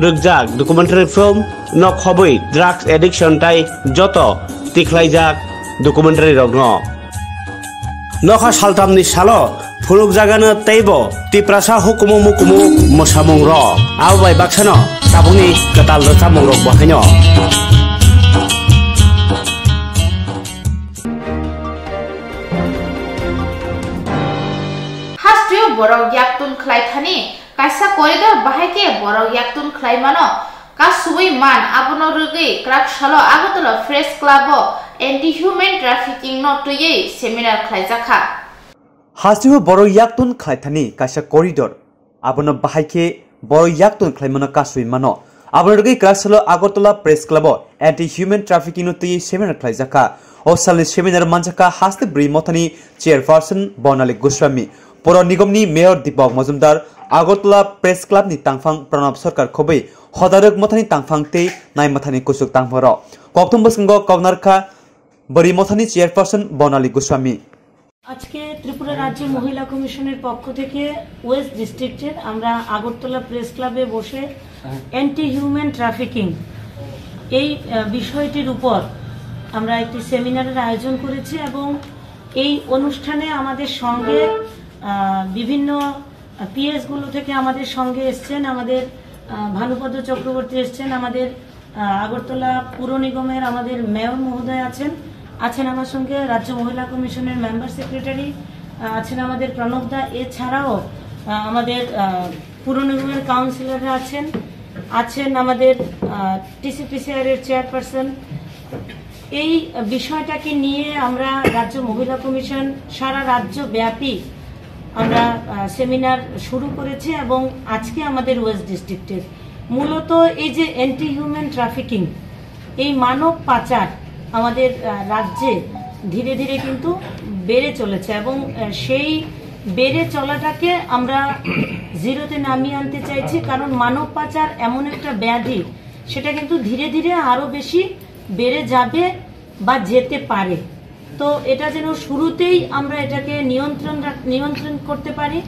rwkjak documentary film no khobwi drugs addiction tai joto tikhlaijak documentary rokno. Nokha saltamni salo phunukjagano teibo Tiprasa hukumu mukumu mwsamung rok. Abo bai baksano tabukni kwtal rwchapmung rok bo haino. Hasteo borok yaktun khlai thani kaisa corridor bahai khe borok yaktun khlai mano kasui man, abono rwgwi kwrak salo Agartala Press Club o anti human trafficking no twiwi seminar khlaijakha. Hasteo borok yaktun khlai thani kaisa corridor, abono bahai khe borok yaktun khlaimano kasui mano. Abono rwgwi kwrak salo Agartala Press Club o anti human trafficking no twiwi seminar khlaijakha. O salni seminar manjakha haste bwrwi mothani chairperson Bonali Goswami, Puro Nigomni mayor Deepak Majumdar, Agartala Press Club ni tangphang Pranab Sarkar khobwi, Hodarwk mothani tangphang tei nai mothani kuchuk tangphang rok. Kokthum bwskango koknarkha bwrwi mothani chairperson Bonali Goswami. আজকে ত্রিপুরা রাজ্য মহিলা কমিশনের পক্ষ থেকে ওয়েস্ট ডিস্ট্রিক্টের আমরা আগরতলা প্রেস ক্লাবে বসে অ্যান্টি হিউম্যান ট্রাফিকিং এই আহ, বিষয়টির উপর আমরা একটি সেমিনারের আয়োজন করেছি এবং এই অনুষ্ঠানে আমাদের সঙ্গে আহ, বিভিন্ন পিএসগুলো থেকে আমাদের সঙ্গে এসছেন, আমাদের আহ, ভানুপদ চক্রবর্তী এসছেন, আমাদের আহ, আগরতলা পুর নিগমের আমাদের মেয়র মহোদয় আছেন, আছেন আমার সঙ্গে রাজ্য মহিলা কমিশনের মেম্বার সেক্রেটারি, আহ, আছেন আমাদের প্রণব দা। এছাড়াও আহ, আমাদের আহ, পুর নিগমের কাউন্সিলররা আছেন, আছেন আমাদের টিসিপিসিআর এর চেয়ারপারসন। এই বিষয়টাকে নিয়ে আমরা রাজ্য মহিলা কমিশন সারা রাজ্য ব্যাপী আমরা আহ, সেমিনার শুরু করেছি এবং আজকে আমাদের ওয়েস্ট ডিস্ট্রিক্টের মূলত এই যে অ্যান্টি হিউম্যান ট্রাফিকিং, এই মানব পাচার আমাদের আহ, রাজ্যে ধীরে ধীরে কিন্তু বেড়ে চলেছে এবং আহ, সেই বেড়ে চলাটাকে আমরা জিরোতে নামিয়ে আনতে চাইছি, কারণ মানব পাচার এমন একটা ব্যাধি, সেটা কিন্তু ধীরে ধীরে আরো বেশি বেড়ে যাবে বা যেতে পারে। তো এটা যেন শুরুতেই আমরা এটাকে নিয়ন্ত্রণ রাখ- নিয়ন্ত্রণ করতে পারি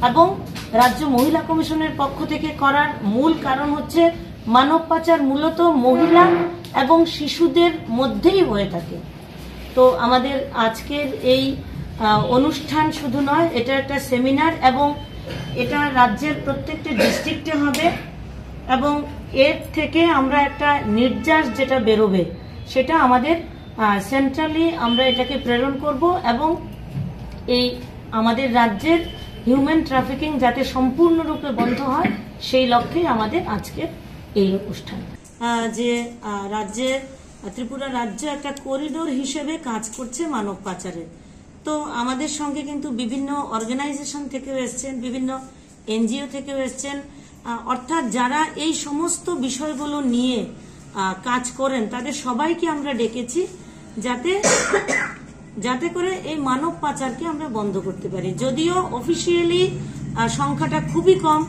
এবং রাজ্য মহিলা কমিশনের পক্ষ থেকে করার মূল কারণ হচ্ছে মানব পাচার মূলত মহিলা এবং শিশুদের মধ্যেই হয়ে থাকে। তো আমাদের আজকের এই আহ, অনুষ্ঠান শুধু নয়, এটা একটা সেমিনার এবং এটা রাজ্যের প্রত্যেকটা ডিস্ট্রিক্টে হবে এবং এর থেকে আমরা একটা নির্যাস যেটা বেরোবে সেটা আমাদের সেন্ট্রালি আমরা এটাকে প্রেরণ করব এবং এই আমাদের রাজ্যের হিউম্যান ট্রাফিকিং যাতে সম্পূর্ণরূপে বন্ধ হয় সেই লক্ষ্যেই আমাদের আজকের এই অনুষ্ঠান। আহ, যে আহ, রাজ্যে আহ, ত্রিপুরা রাজ্য একটা করিডোর হিসেবে কাজ করছে মানব পাচারের। তো আমাদের সঙ্গে কিন্তু বিভিন্ন অর্গানাইজেশন থেকেও এসছেন, বিভিন্ন এনজিও থেকেও এসছেন, আহ, অর্থাৎ যারা এই সমস্ত বিষয়গুলো নিয়ে আহ, কাজ করেন, তাদের সবাইকে আমরা ডেকেছি, যাতে যাতে করে এই মানব পাচারকে আমরা বন্ধ করতে পারি। যদিও অফিসিয়ালি সংখ্যাটা খুবই কম,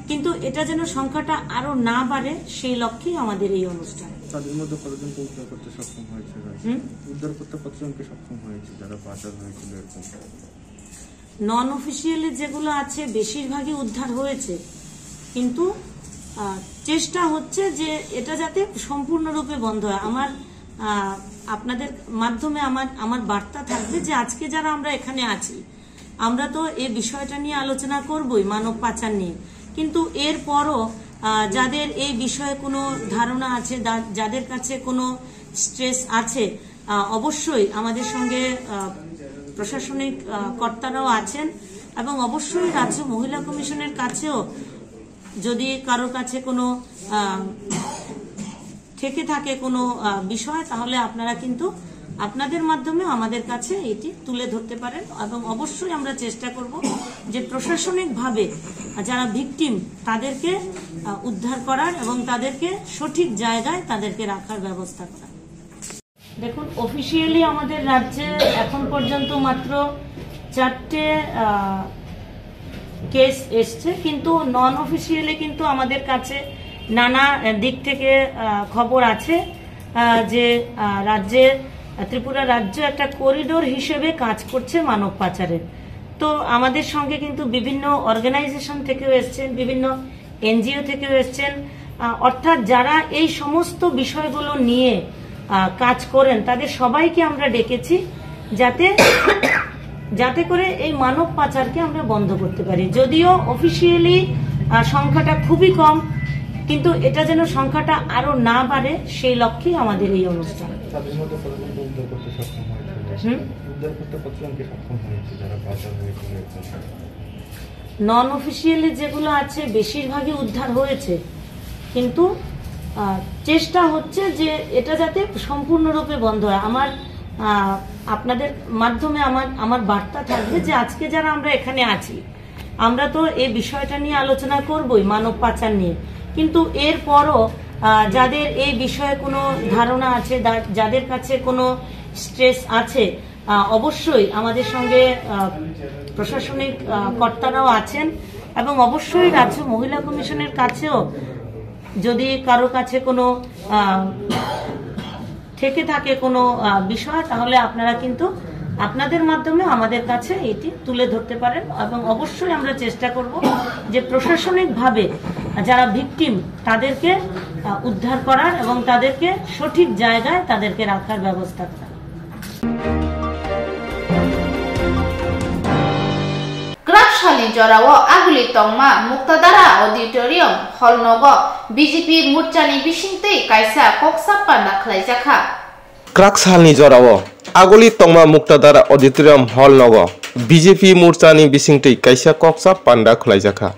কিন্তু এটা যেন সংখ্যাটা আরো না বাড়ে, সেই লক্ষ্যেই আমাদের এই অনুষ্ঠান। তাদের মধ্যে কতজনকে উদ্ধার করতে সক্ষম হয়েছে? হুম? উদ্ধার করতে কতজনকে সক্ষম হয়েছে, যারা পাচার হয়েছিল এরকম? নন অফিসিয়ালি যেগুলো আছে, বেশিরভাগই উদ্ধার হয়েছে, কিন্তু আহ, চেষ্টা হচ্ছে যে এটা যাতে সম্পূর্ণরূপে বন্ধ হয়। আমার আহ, আপনাদের মাধ্যমে আমার আমার বার্তা থাকবে যে আজকে যারা আমরা এখানে আছি, আমরা তো এই বিষয়টা নিয়ে আলোচনা করবই, মানব পাচার নিয়ে, কিন্তু এরপরও আহ, যাদের এই বিষয়ে কোনো ধারণা আছে, দা- যাদের কাছে কোনো স্ট্রেস আছে, আহ, অবশ্যই আমাদের সঙ্গে আহ, প্রশাসনিক আহ, কর্তারাও আছেন এবং অবশ্যই রাজ্য মহিলা কমিশনের কাছেও যদি কারোর কাছে কোনো আহ, থেকে থাকে কোনো আহ, বিষয়, তাহলে আপনারা কিন্তু আপনাদের মাধ্যমে আমাদের কাছে এটি তুলে ধরতে পারেন এবং অবশ্যই আমরা চেষ্টা করব যে প্রশাসনিকভাবে যারা ভিকটিম তাদেরকে আহ, উদ্ধার করার এবং তাদেরকে সঠিক জায়গায় তাদেরকে রাখার ব্যবস্থা করা। দেখুন, অফিসিয়ালি আমাদের রাজ্যে এখন পর্যন্ত মাত্র চারটে আহ, কেস এসছে, কিন্তু নন অফিসিয়ালি কিন্তু আমাদের কাছে নানা দিক থেকে আহ, খবর আছে আহ, যে আহ, রাজ্যে ত্রিপুরা রাজ্য একটা করিডোর হিসেবে কাজ করছে মানব পাচারের। তো আমাদের সঙ্গে কিন্তু বিভিন্ন অর্গানাইজেশন থেকেও এসছেন, বিভিন্ন এনজিও থেকেও এসছেন, আহ, অর্থাৎ যারা এই সমস্ত বিষয়গুলো নিয়ে, আহ, কাজ করেন, তাদের সবাইকে আমরা ডেকেছি, যাতে যাতে করে এই মানব পাচারকে আমরা বন্ধ করতে পারি। যদিও অফিসিয়ালি সংখ্যাটা খুবই কম, কিন্তু এটা যেন সংখ্যাটা আরো না বাড়ে, সেই লক্ষ্যেই আমাদের এই অনুষ্ঠান। তাদের মধ্যে কতজনকে উদ্ধার করতে সক্ষম হয়েছে? হুম? উদ্ধার করতে কতজনকে সক্ষম হয়েছে, যারা পাচার হয়েছিল এরকম? নন অফিসিয়ালি যেগুলো আছে, বেশিরভাগই উদ্ধার হয়েছে, কিন্তু আহ, চেষ্টা হচ্ছে যে এটা যাতে সম্পূর্ণরূপে বন্ধ হয়। আমার আহ, আপনাদের মাধ্যমে আমার আমার বার্তা থাকবে যে আজকে যারা আমরা এখানে আছি, আমরা তো এই বিষয়টা নিয়ে আলোচনা করবই, মানব পাচার নিয়ে, কিন্তু এরপরও আহ, যাদের এই বিষয়ে কোনো ধারণা আছে, দা- যাদের কাছে কোনো স্ট্রেস আছে, আহ, অবশ্যই আমাদের সঙ্গে আহ, প্রশাসনিক আহ, কর্তারাও আছেন, এবং অবশ্যই রাজ্য মহিলা কমিশনের কাছেও যদি কারো কাছে কোনো আহ, থেকে থাকে কোনো আহ, বিষয়, তাহলে আপনারা কিন্তু আপনাদের মাধ্যমে আমাদের কাছে এটি তুলে ধরতে পারেন। এবং অবশ্যই আমরা চেষ্টা করব যে প্রশাসনিকভাবে যারা ভিকটিম, তাদেরকে আহ, উদ্ধার করার এবং তাদেরকে সঠিক জায়গায় তাদেরকে রাখার ব্যবস্থা করা। Kwrak salni jorao aguli tongma Muktadara Auditorium hall nogo B J P morchani bisingtwi kaisa koksa panda khlaijakha. Kwrak salni jorao aguli tongma Muktadara Auditorium hall nogo B J P morchani bisingtwi kaisa koksa panda khlaijakha.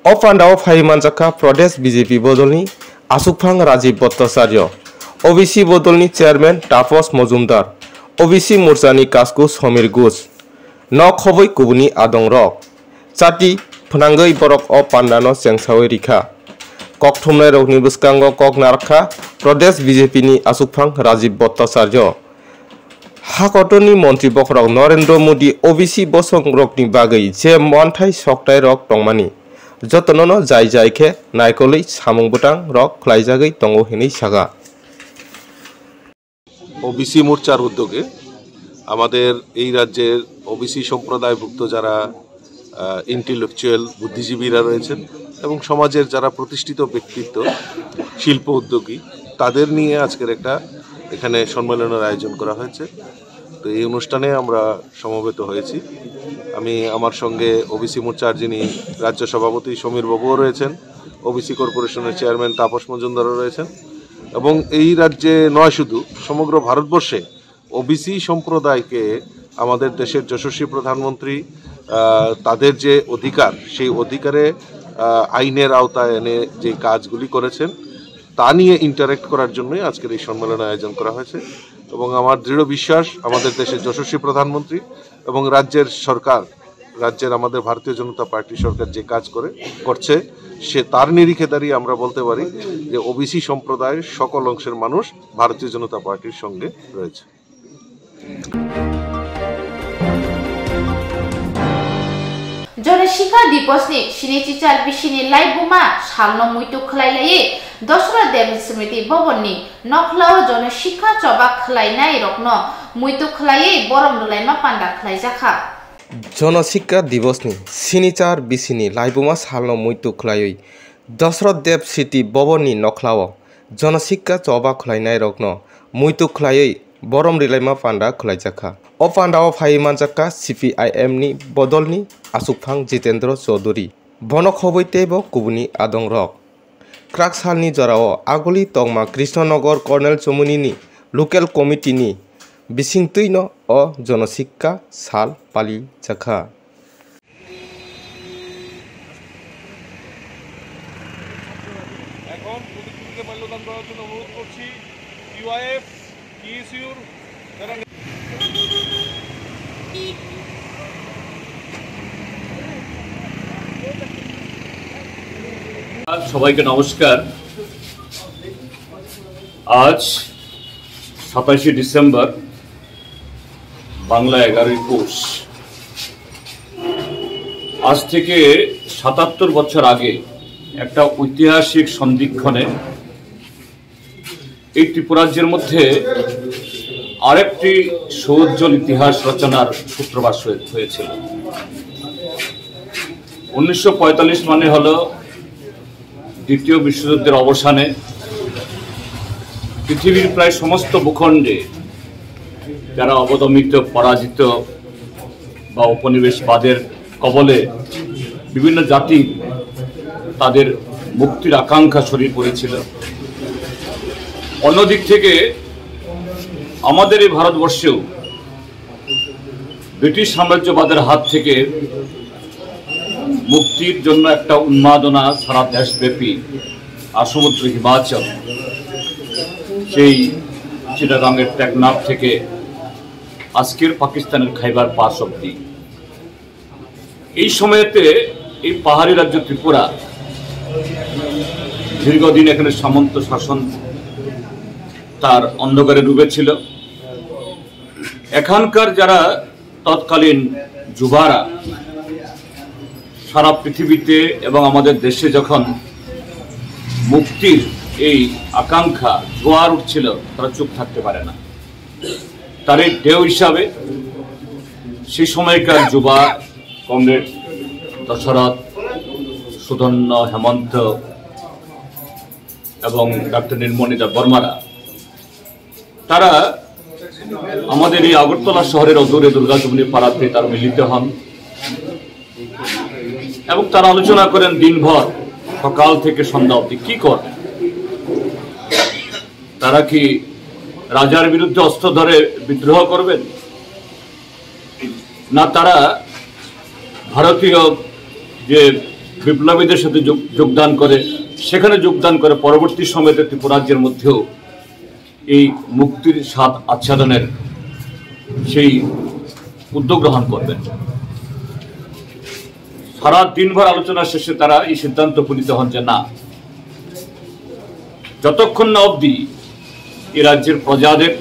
O pandao phai manjakha Pradesh B J P bodolni Asukphang Rajiv Bhattacharya, O B C bodolni chairman Taposh Mojumdar, O B C morchani kasku Somir Ghosh, nok khobwi kubuni adongrok. Chati phnangwi borok o pandano chengsawi rikha. Kokthumnairokni bwskango kok narwkha Pradesh B J P ni Asukphang Rajiv Bhattacharya. Hakotorni montri bokhorok Narendra Modi O B C bosongrokni bagwi je manthai soktairok tongmani, jotonono jai jai khe naikolwi samung bwtangrok khlaijagwi tongo hinwi sakha. O B C মোর্চার উদ্যোগে আমাদের এই রাজ্যের O B C সম্প্রদায়ভুক্ত যারা ইন্টেলেকচুয়াল বুদ্ধিজীবীরা রয়েছেন এবং সমাজের যারা প্রতিষ্ঠিত ব্যক্তিত্ব, শিল্প উদ্যোগী, তাদের নিয়ে আজকের একটা এখানে সম্মেলনের আয়োজন করা হয়েছে। তো এই অনুষ্ঠানে আমরা সমবেত হয়েছি। আমি আমার সঙ্গে ওবিসি মোর্চার যিনি রাজ্য সভাপতি সমীর বাবুও রয়েছেন, ওবিসি কর্পোরেশনের চেয়ারম্যান তাপস মজুমদারও রয়েছেন এবং এই রাজ্যে নয় শুধু, সমগ্র ভারতবর্ষে ওবিসি সম্প্রদায়কে আমাদের দেশের যশস্বী প্রধানমন্ত্রী আহ, তাদের যে অধিকার, সেই অধিকারে আহ, আইনের আওতায় এনে যে কাজগুলি করেছেন, তা নিয়ে ইন্টারেক্ট করার জন্যই আজকের এই সম্মেলন আয়োজন করা হয়েছে। এবং আমার দৃঢ় বিশ্বাস, আমাদের দেশের যশস্বী প্রধানমন্ত্রী এবং রাজ্যের সরকার, রাজ্যের আমাদের ভারতীয় জনতা পার্টি সরকার যে কাজ করে করছে, সে তার নিরিখে দাঁড়িয়ে আমরা বলতে পারি যে ওবিসি সম্প্রদায়ের সকল অংশের মানুষ ভারতীয় জনতা পার্টির সঙ্গে রয়েছে। Jonosikha Diposni sinichichar bisini laibuma salno muitu khlai laiwi Dosra Dev Smriti Bhavanni nokhlao jonosikha choba khlainai rokno muitu khlaiwi borom rwlaima panda khlaijakha. Jonosikha Diposni sinichar bisini laibuma salno muitu khlaiwi Dosra Dev Smriti Bhavanni nokhlao jonosikha choba khlainairokno muitu khlaiwi borom rilaima panda khlaijakha. O pandao phaiwi manjakha C P I M ni bodolni Asukphang Jitendra Chaudhury. Bono khobwi teibo kubuni adongrok. Kwrak salni jorao aguli tongma Krishnanagar Colonel Chomuni ni local committee ni bisingtwino o jonosikha sal palijakha. এখন প্রদীপ কুণ্ডুকে মাল্যদান করার জন্য অনুরোধ করছি ইউআইএফ, টিএসইউর যারা সবাইকে নমস্কার। আজ সাতাশে ডিসেম্বর, বাংলা এগারোই পৌষ। আজ থেকে সাতাত্তর বছর আগে একটা ঐতিহাসিক সন্ধিক্ষণে এই ত্রিপুরাজ্যের মধ্যে আরেকটি সৌজ্জ্বল ইতিহাস রচনার সূত্রপাত হয়ে- হয়েছিল। উনিশশো পঁয়তাল্লিশ মানে হলো দ্বিতীয় বিশ্বযুদ্ধের অবসানে পৃথিবীর প্রায় সমস্ত ভূখণ্ডে যারা অবদমিত, পরাজিত বা উপনিবেশবাদের কবলে বিভিন্ন জাতি তাদের মুক্তির আকাঙ্ক্ষা ছড়িয়ে পড়েছিল। অন্যদিক থেকে আমাদের এই ভারতবর্ষেও ব্রিটিশ সাম্রাজ্যবাদের হাত থেকে মুক্তির জন্য একটা উন্মাদনা সারা দেশব্যাপী। আর সমুদ্র হিমাচল, সেই চিটাগাংয়ের টেকনাফ থেকে আজকের পাকিস্তানের খাইবার পাস অব্দি। এই সময়তে এই পাহাড়ি রাজ্য ত্রিপুরা দীর্ঘদিন এখানে সামন্ত শাসন তার অন্ধকারে ডুবেছিল। এখানকার যারা তৎকালীন যুবারা সারা পৃথিবীতে এবং আমাদের দেশে যখন মুক্তির এই আকাঙ্ক্ষা জোয়ার উঠছিল, তারা চুপ থাকতে পারে না। তার এই ঢেউ হিসাবে সেই সময়কার যুবা কমরেড দশরথ, সুধন্য, হেমন্ত এবং ডক্টর নির্মণি দেববর্মারা তারা আমাদের এই আগরতলা শহরের অদূরে দুর্গা চুমনি পাড়াতে তারা মিলিত হন এবং তারা আলোচনা করেন দিনভর সকাল থেকে সন্ধ্যা অবধি কি করেন। তারা কি রাজার বিরুদ্ধে অস্ত্র ধরে বিদ্রোহ করবেন, না তারা ভারতীয় যে বিপ্লবীদের সাথে যোগ-, যোগদান করে, সেখানে যোগদান করে পরবর্তী সময়তে ত্রিপুরাজ্যের মধ্যেও এই মুক্তির স্বাদ আস্বাদনের সেই উদ্যোগ গ্রহণ করবেন। সারা দিনভর আলোচনা শেষে তারা এই সিদ্ধান্ত উপনীত হন যে না, যতক্ষণ না অবধি এ রাজ্যের প্রজাদের,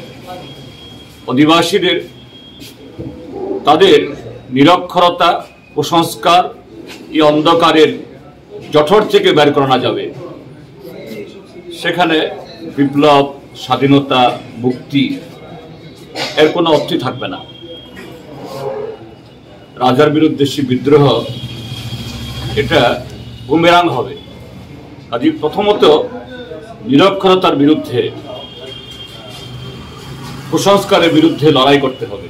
অধিবাসীদের, তাদের নিরক্ষরতা, কুসংস্কার, এই অন্ধকারের জঠর থেকে বের করা না যাবে, সেখানে বিপ্লব, স্বাধীনতা, মুক্তি এর কোনো অর্থই থাকবে না। রাজার বিরুদ্ধে সে বিদ্রোহ, এটা বুমেরাং হবে। কাজেই প্রথমত নিরক্ষরতার বিরুদ্ধে, কুসংস্কারের বিরুদ্ধে লড়াই করতে হবে।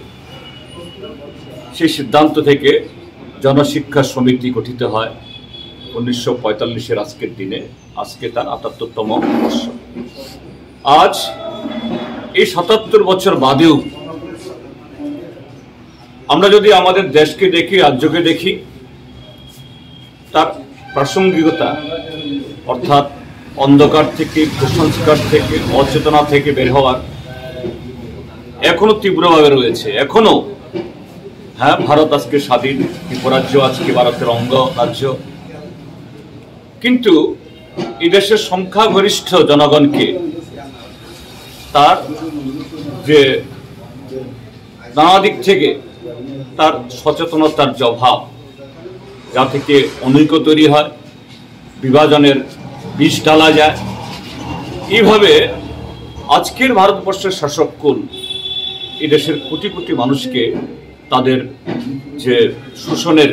সেই সিদ্ধান্ত থেকে জনশিক্ষা সমিতি গঠিত হয় উনিশশো পঁয়তাল্লিশের আজকের দিনে। আজকে তার আটাত্তরতম বর্ষ। আজ এই সাতাত্তর বছর বাদেও আমরা যদি আমাদের দেশকে দেখি, রাজ্যকে দেখি, তার প্রাসঙ্গিকতা, অর্থাৎ অন্ধকার থেকে, কুসংস্কার থেকে, অচেতনা থেকে বের হওয়ার এখনো তীব্রভাবে রয়েছে। এখনো, হ্যাঁ, ভারত আজকে স্বাধীন, ত্রিপুরাজ্য আজকে ভারতের অঙ্গ রাজ্য, কিন্তু এই দেশের সংখ্যাগরিষ্ঠ জনগণকে তার যে নানা দিক থেকে তার সচেতনতার যে অভাব, যা থেকে অনৈক্য তৈরি হয়, বিভাজনের বিষ ঢালা যায়। এইভাবে আজকের ভারতবর্ষের শাসককুল এই দেশের কোটি কোটি মানুষকে তাদের যে শোষণের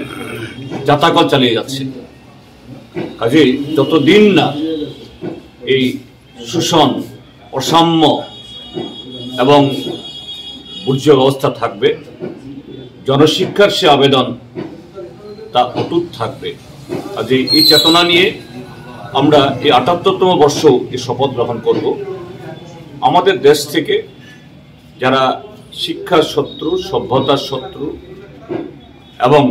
জাতাকল চালিয়ে যাচ্ছে। কাজেই যতদিন না এই শোষণ, অসাম্য এবং বর্জ্য ব্যবস্থা থাকবে, জনশিক্ষার সে আবেদন তা অটুট থাকবে। কাজেই এই চেতনা নিয়ে আমরা এই আটাত্তরতম বর্ষ এই শপথ গ্রহণ করব। আমাদের দেশ থেকে যারা শিক্ষার শত্রু, সভ্যতার শত্রু এবং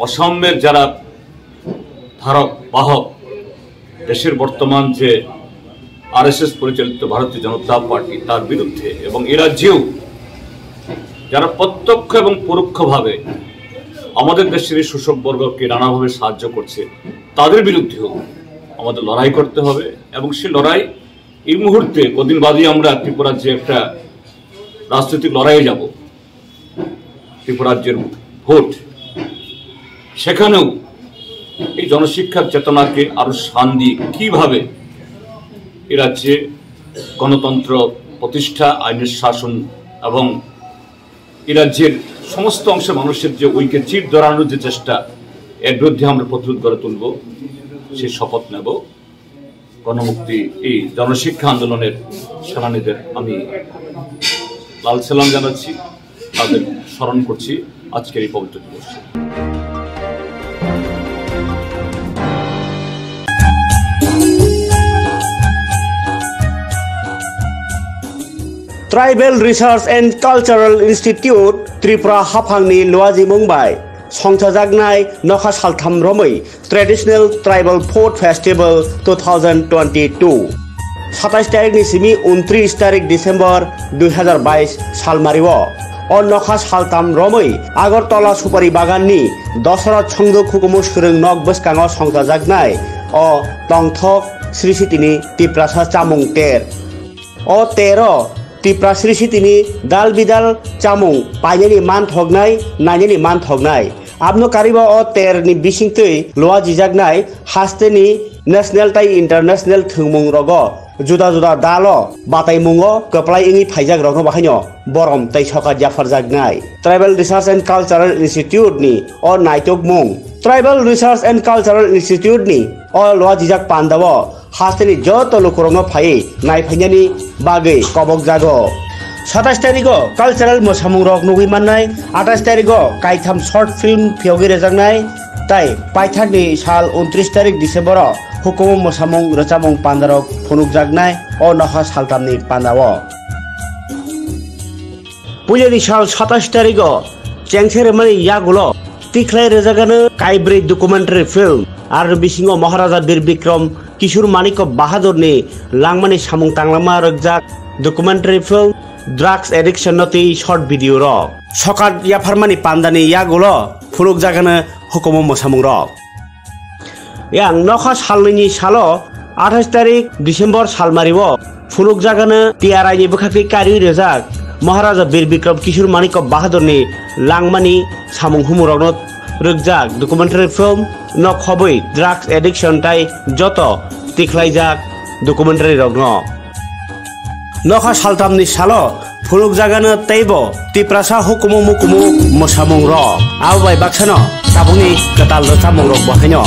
অসাম্যের যারা ধারক বাহক, দেশের বর্তমান যে আরএসএস পরিচালিত ভারতীয় জনতা পার্টি, তার বিরুদ্ধে এবং এ রাজ্যেও যারা প্রত্যক্ষ এবং পরোক্ষভাবে আমাদের দেশের এই শোষক বর্গকে নানাভাবে সাহায্য করছে, তাদের বিরুদ্ধেও আমাদের লড়াই করতে হবে। এবং সে লড়াই এই মুহূর্তে, কদিন বাদেই আমরা ত্রিপুরার যে একটা রাজনৈতিক লড়াইয়ে যাব, ত্রিপুরার যে ভোট, সেখানেও এই জনশিক্ষার চেতনাকে আরো শান দিয়ে কিভাবে এ রাজ্যে গণতন্ত্র প্রতিষ্ঠা, আইনের শাসন এবং এ রাজ্যের সমস্ত অংশের মানুষের যে ঐক্যে চির ধরানোর যে চেষ্টা, এর বিরুদ্ধে আমরা প্রতিরোধ গড়ে তুলব, সেই শপথ নেব। গণমুক্তি, এই জনশিক্ষা আন্দোলনের সেনানীদের আমি লাল সালাম জানাচ্ছি, তাদের স্মরণ করছি আজকের এই পবিত্র দিবসে। Tribal Research and Cultural Institute Tripura haphangni luajimung bai songchajaknai nokha saltham romwi Traditional Tribal Food Festival two thousand twenty-two. Satais tarikni simi untris tarik December dui hazar bais salmario. O nokha saltham romwi Agartala Supari Baganni Dosora Chongduk hukumu swrwng nok bwskango songchajaknai o tongthok Sri Sitini Tiprasa chamung ter. O tero Tipra Sri Sitini dal bidal chamung painani manthoknai, nainani manthoknai. Abno kariba o terni bisingtwi luajijaknai hasteni national tai international thwngmung rogo juda juda dalo bataimungo kwplai wngwi phaijak rokno bahaino borom tai sokat yapharjaknai. Tribal Research and Cultural Institute ni o naitokmung. Tribal Research and Cultural Institute ni o luajijak pandao hasteni joto lukurokno phaiwi naiphainani bagwi kobokjago. Satais tarigo cultural mwsamungrok nugwi mannai, atais tarigo kaitham short film phiyogwi rwjaknai, tai paithakni sal untris tarik December-o hukumu mwsamung rwchapmung pandarok phunukjaknai o nokha saltamni pandao. Puilani sal satais tarigo chengse rwmani yagulo tikhlai rwjagano kaibrwi documentary film, aro bisingo Maharaja Bir Bikram Kishore Manikya Bahadurni langmani samung tanglama rwkjak documentary film, drugs addiction no twi short video rok. Sokat yapharmani pandani yagulo phunukjagano hukumu mwsamungrok. Yang nokha salnwini salo athais tarik December salmario phunukjagano T R I ni bwkhakni kariwi rwjak Maharaja Bir Bikram Kishore Manikya Bahadurni langmani samung humurokno rwkjak documentary film no khobwi drugs addiction tai joto tikhlaijak documentary rokno. Nokha saltamni salo phunukjagano teibo Tiprasa hukumu mukumu mwsamung rok. Abo bai baksano tabukni kwtal rwchapmung rok bo haino.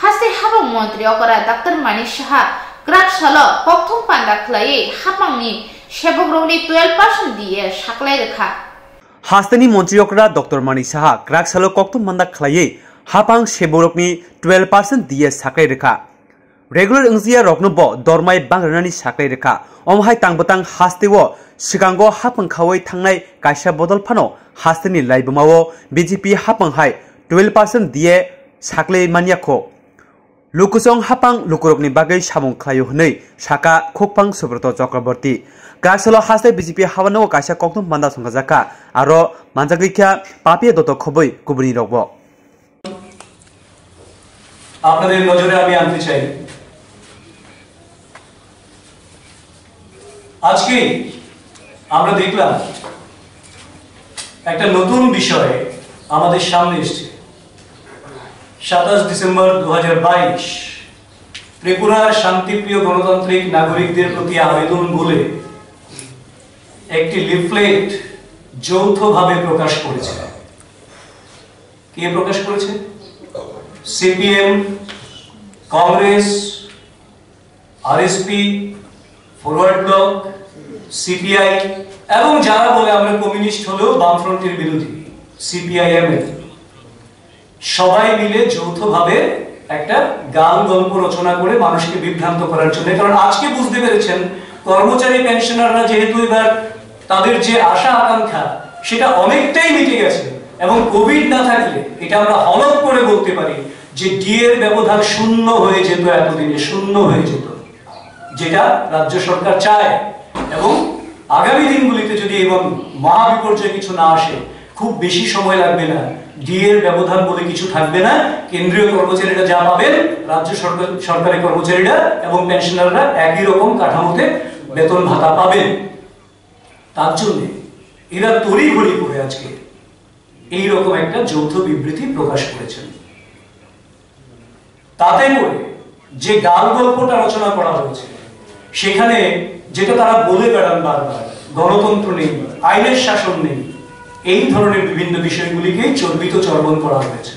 Haste habang montri okora Doctor Manik Saha kwrak salo kokthum panda khlaiwi hapangni sebokrokni twelve percent D A saklai rwkha. Hasteni montri okra Doctor Manik Saha kwrak salo kokthum manda khlaiwi hapang seborokni twelve percent D A saklai rwkha. Regular wngjiya rokno bo dormai bang rwnani saklai rwkha. Omo hai tang bwtang hasteo swkango hapang khawi thangnai kaisa bodol phano hasteni laibumao B J P hapang hai twelve percent D A saklai manya kho. Lukusong hapang lukurokni bagwi samung khlaio hwnwi saka khukphang Subroto Chakraborty. Kwraksalo haste B J P hawano kaisa kokthum manda songkhajakha, aro manjagwi kha papia doto khobwi kubuni rokbo. আপনাদের নজরে আমি আনতে চাই, আজকে আমরা দেখলাম একটা নতুন বিষয় আমাদের সামনে এসছে। সাতাশ ডিসেম্বর দু হাজার বাইশ, ত্রিপুরার শান্তিপ্রিয় গণতান্ত্রিক নাগরিকদের প্রতি আবেদন বলে একটি লিফলেট যৌথভাবে প্রকাশ করেছে। কে প্রকাশ করেছে? CPM, Congress, RSP, Forward Bloc, CPI এবং যারা বলে আমরা কমিউনিস্ট হলেও বামফ্রন্টের বিরোধী, সিপিআইএমএল, সবাই মিলে যৌথভাবে একটা গাল গল্প রচনা করে মানুষকে বিভ্রান্ত করার জন্য। কারণ আজকে বুঝতে পেরেছেন, কর্মচারী পেনশনাররা যেহেতু এবার তাদের যে আশা আকাঙ্ক্ষা, সেটা অনেকটাই মিটে গেছে, এবং কোভিড না থাকলে এটা আমরা হলফ করে বলতে পারি যে ডিএর ব্যবধান শূন্য হয়ে যেত, এতদিনে শূন্য হয়ে যেত, যেটা রাজ্য সরকার চায়। এবং আগামী দিনগুলিতে যদি এমন মহাবিপর্যয় কিছু না আসে, খুব বেশি সময় লাগবে না, ডিএর ব্যবধান বলে কিছু থাকবে না। কেন্দ্রীয় কর্মচারীরা যা পাবেন, রাজ্য সরকার, সরকারি কর্মচারীরা এবং পেনশনাররা একই রকম কাঠামোতে বেতন ভাতা পাবেন। তার জন্য এরা তড়িঘড়ি করে আজকে এই রকম একটা যৌথ বিবৃতি প্রকাশ করেছেন। তাতে করে যে গাল গল্পটা রচনা করা হয়েছে, সেখানে যেটা তারা বলে বেড়ান বারবার, গণতন্ত্র নেই, আইনের শাসন নেই, এই ধরনের বিভিন্ন বিষয়গুলিকে চর্বিত চর্বণ করা হয়েছে।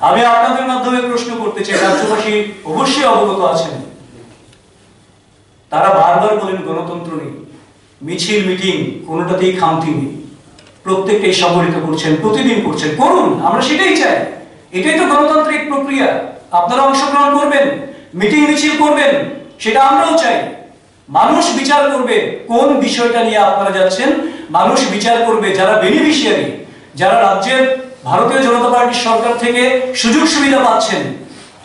আমি আপনাদের মাধ্যমে প্রশ্ন করতে চাই, রাজ্যবাসী অবশ্যই অবগত আছেন, তারা বারবার বলেন গণতন্ত্র নেই, মিছিল মিটিং কোনোটাতেই খামতি নেই, প্রত্যেকটাই সংগঠিত করছেন, প্রতিদিন করছেন, করুন, আমরা সেটাই চাই। এটাই তো গণতান্ত্রিক প্রক্রিয়া। আপনারা অংশগ্রহণ করবেন, মিটিং মিছিল করবেন, সেটা আমরাও চাই। মানুষ বিচার করবে কোন বিষয়টা নিয়ে আপনারা যাচ্ছেন, মানুষ বিচার করবে যারা বেনিফিশিয়ারি, যারা রাজ্যের ভারতীয় জনতা পার্টির সরকার থেকে সুযোগ সুবিধা পাচ্ছেন,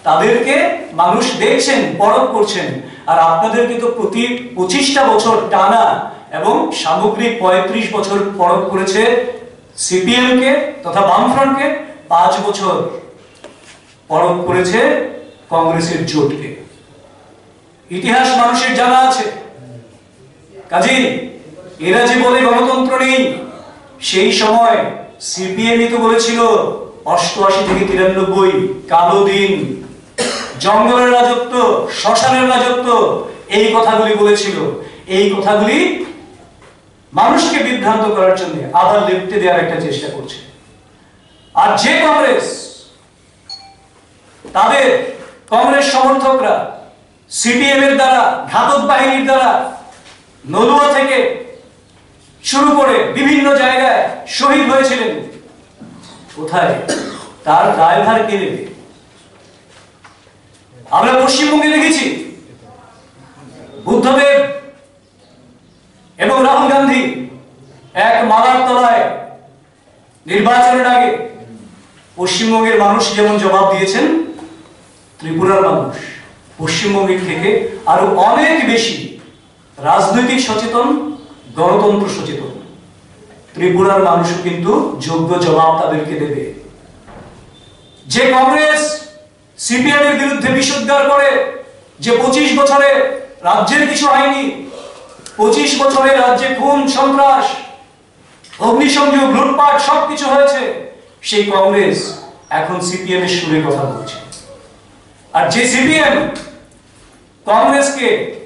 তাদেরকে মানুষ দেখছেন, পরখ করছেন। আর আপনাদেরকে তো প্রতি পঁচিশটা বছর টানা এবং সামগ্রিক পঁয়ত্রিশ বছর পরখ করেছে সিপিএম কে তথা বামফ্রন্টকে, পাঁচ বছর পরখ করেছে কংগ্রেসের জোটকে। ইতিহাস মানুষের জানা আছে। কাজেই এরা যে বলে গণতন্ত্র নেই, সেই সময় সিপিএমই তো বলেছিল অষ্টআশি থেকে তিরানব্বই, কালো দিন, জঙ্গলের রাজত্ব, শ্মশানের রাজত্ব, এই কথাগুলি বলেছিল। এই কথাগুলি মানুষকে বিভ্রান্ত করার জন্য আবার লেপটে দেওয়ার একটা চেষ্টা করছে। আর যে কংগ্রেস তাদের কংগ্রেস সমর্থকরা সিপিএম এর দ্বারা, ঘাতক বাহিনীর দ্বারা নলুয়া থেকে শুরু করে বিভিন্ন জায়গায় শহীদ হয়েছিলেন, কোথায়? তার দায়ভার কে নেবে? আমরা পশ্চিমবঙ্গে দেখেছি বুদ্ধদেব এবং রাহুল গান্ধী এক মালার তলায় নির্বাচনের আগে পশ্চিমবঙ্গের মানুষ যেমন জবাব দিয়েছেন, ত্রিপুরার মানুষ পশ্চিমবঙ্গের থেকে আরো অনেক বেশি রাজনৈতিক সচেতন, গণতন্ত্র সচেতন। ত্রিপুরার মানুষও কিন্তু যোগ্য জবাব তাদেরকে দেবে। যে কংগ্রেস সিপিএম এর বিরুদ্ধে বিষোদ্গার করে যে পঁচিশ বছরে রাজ্যের কিছু হয়নি, পঁচিশ বছরে রাজ্যে খুন, সন্ত্রাস, অগ্নিসংযোগ, লুটপাট সবকিছু হয়েছে, সেই কংগ্রেস এখন সিপিএম এর সুরে কথা বলছে। আর যে সিপিএম কংগ্রেসকে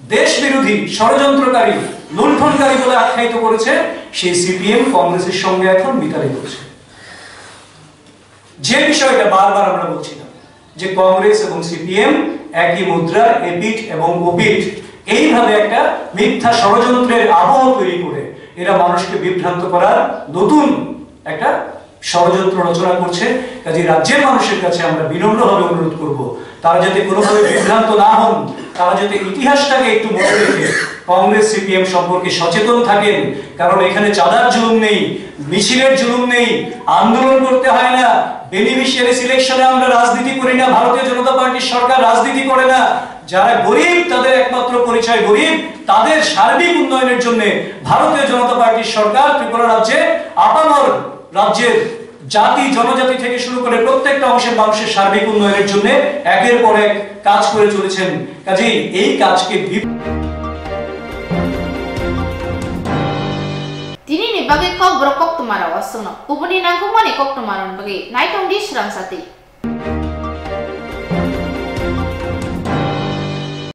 দেশ বিরোধী, ষড়যন্ত্রকারী, লুণ্ঠনকারী বলে আখ্যায়িত করেছে, সেই সিপিএম কংগ্রেসের সঙ্গে এখন মিতালি করছে। যে বিষয়টা বারবার আমরা বলছিলাম যে কংগ্রেস এবং সিপিএম একই মুদ্রার এপিঠ এবং ওপিঠ, এইভাবে একটা মিথ্যা ষড়যন্ত্রের আবহ তৈরি করে এরা মানুষকে বিভ্রান্ত করার নতুন একটা ষড়যন্ত্র রচনা করছে। কাজে রাজ্যের মানুষের কাছে আমরা বিনম্রভাবে অনুরোধ করব, তারা যাতে কোনোভাবে বিভ্রান্ত না হন, তারা যাতে ইতিহাসটাকে একটু মনে রেখে কংগ্রেস সিপিএম সম্পর্কে সচেতন থাকেন। কারণ এখানে চাঁদার জুলুম নেই, মিছিলের জুলুম নেই, আন্দোলন করতে হয় না, বেনিফিশিয়ারি সিলেকশনে আমরা রাজনীতি করি না, ভারতীয় জনতা পার্টির সরকার রাজনীতি করে না। যারা গরিব, তাদের একমাত্র পরিচয় গরিব, তাদের সার্বিক উন্নয়নের জন্য ভারতীয় জনতা পার্টির সরকার ত্রিপুরা রাজ্যে, আপামর রাজ্যের জাতি, জনজাতি থেকে শুরু করে প্রত্যেকটা অংশের মানুষের সার্বিক উন্নয়নের জন্য একের পর এক কাজ করে চলেছেন। কাজেই এই কাজকে beep- Tini ni bagwi Kokborok koktwma rok o chwngno kubuni nangkukmani koktwma rokni bagwi naitok di swrang chati.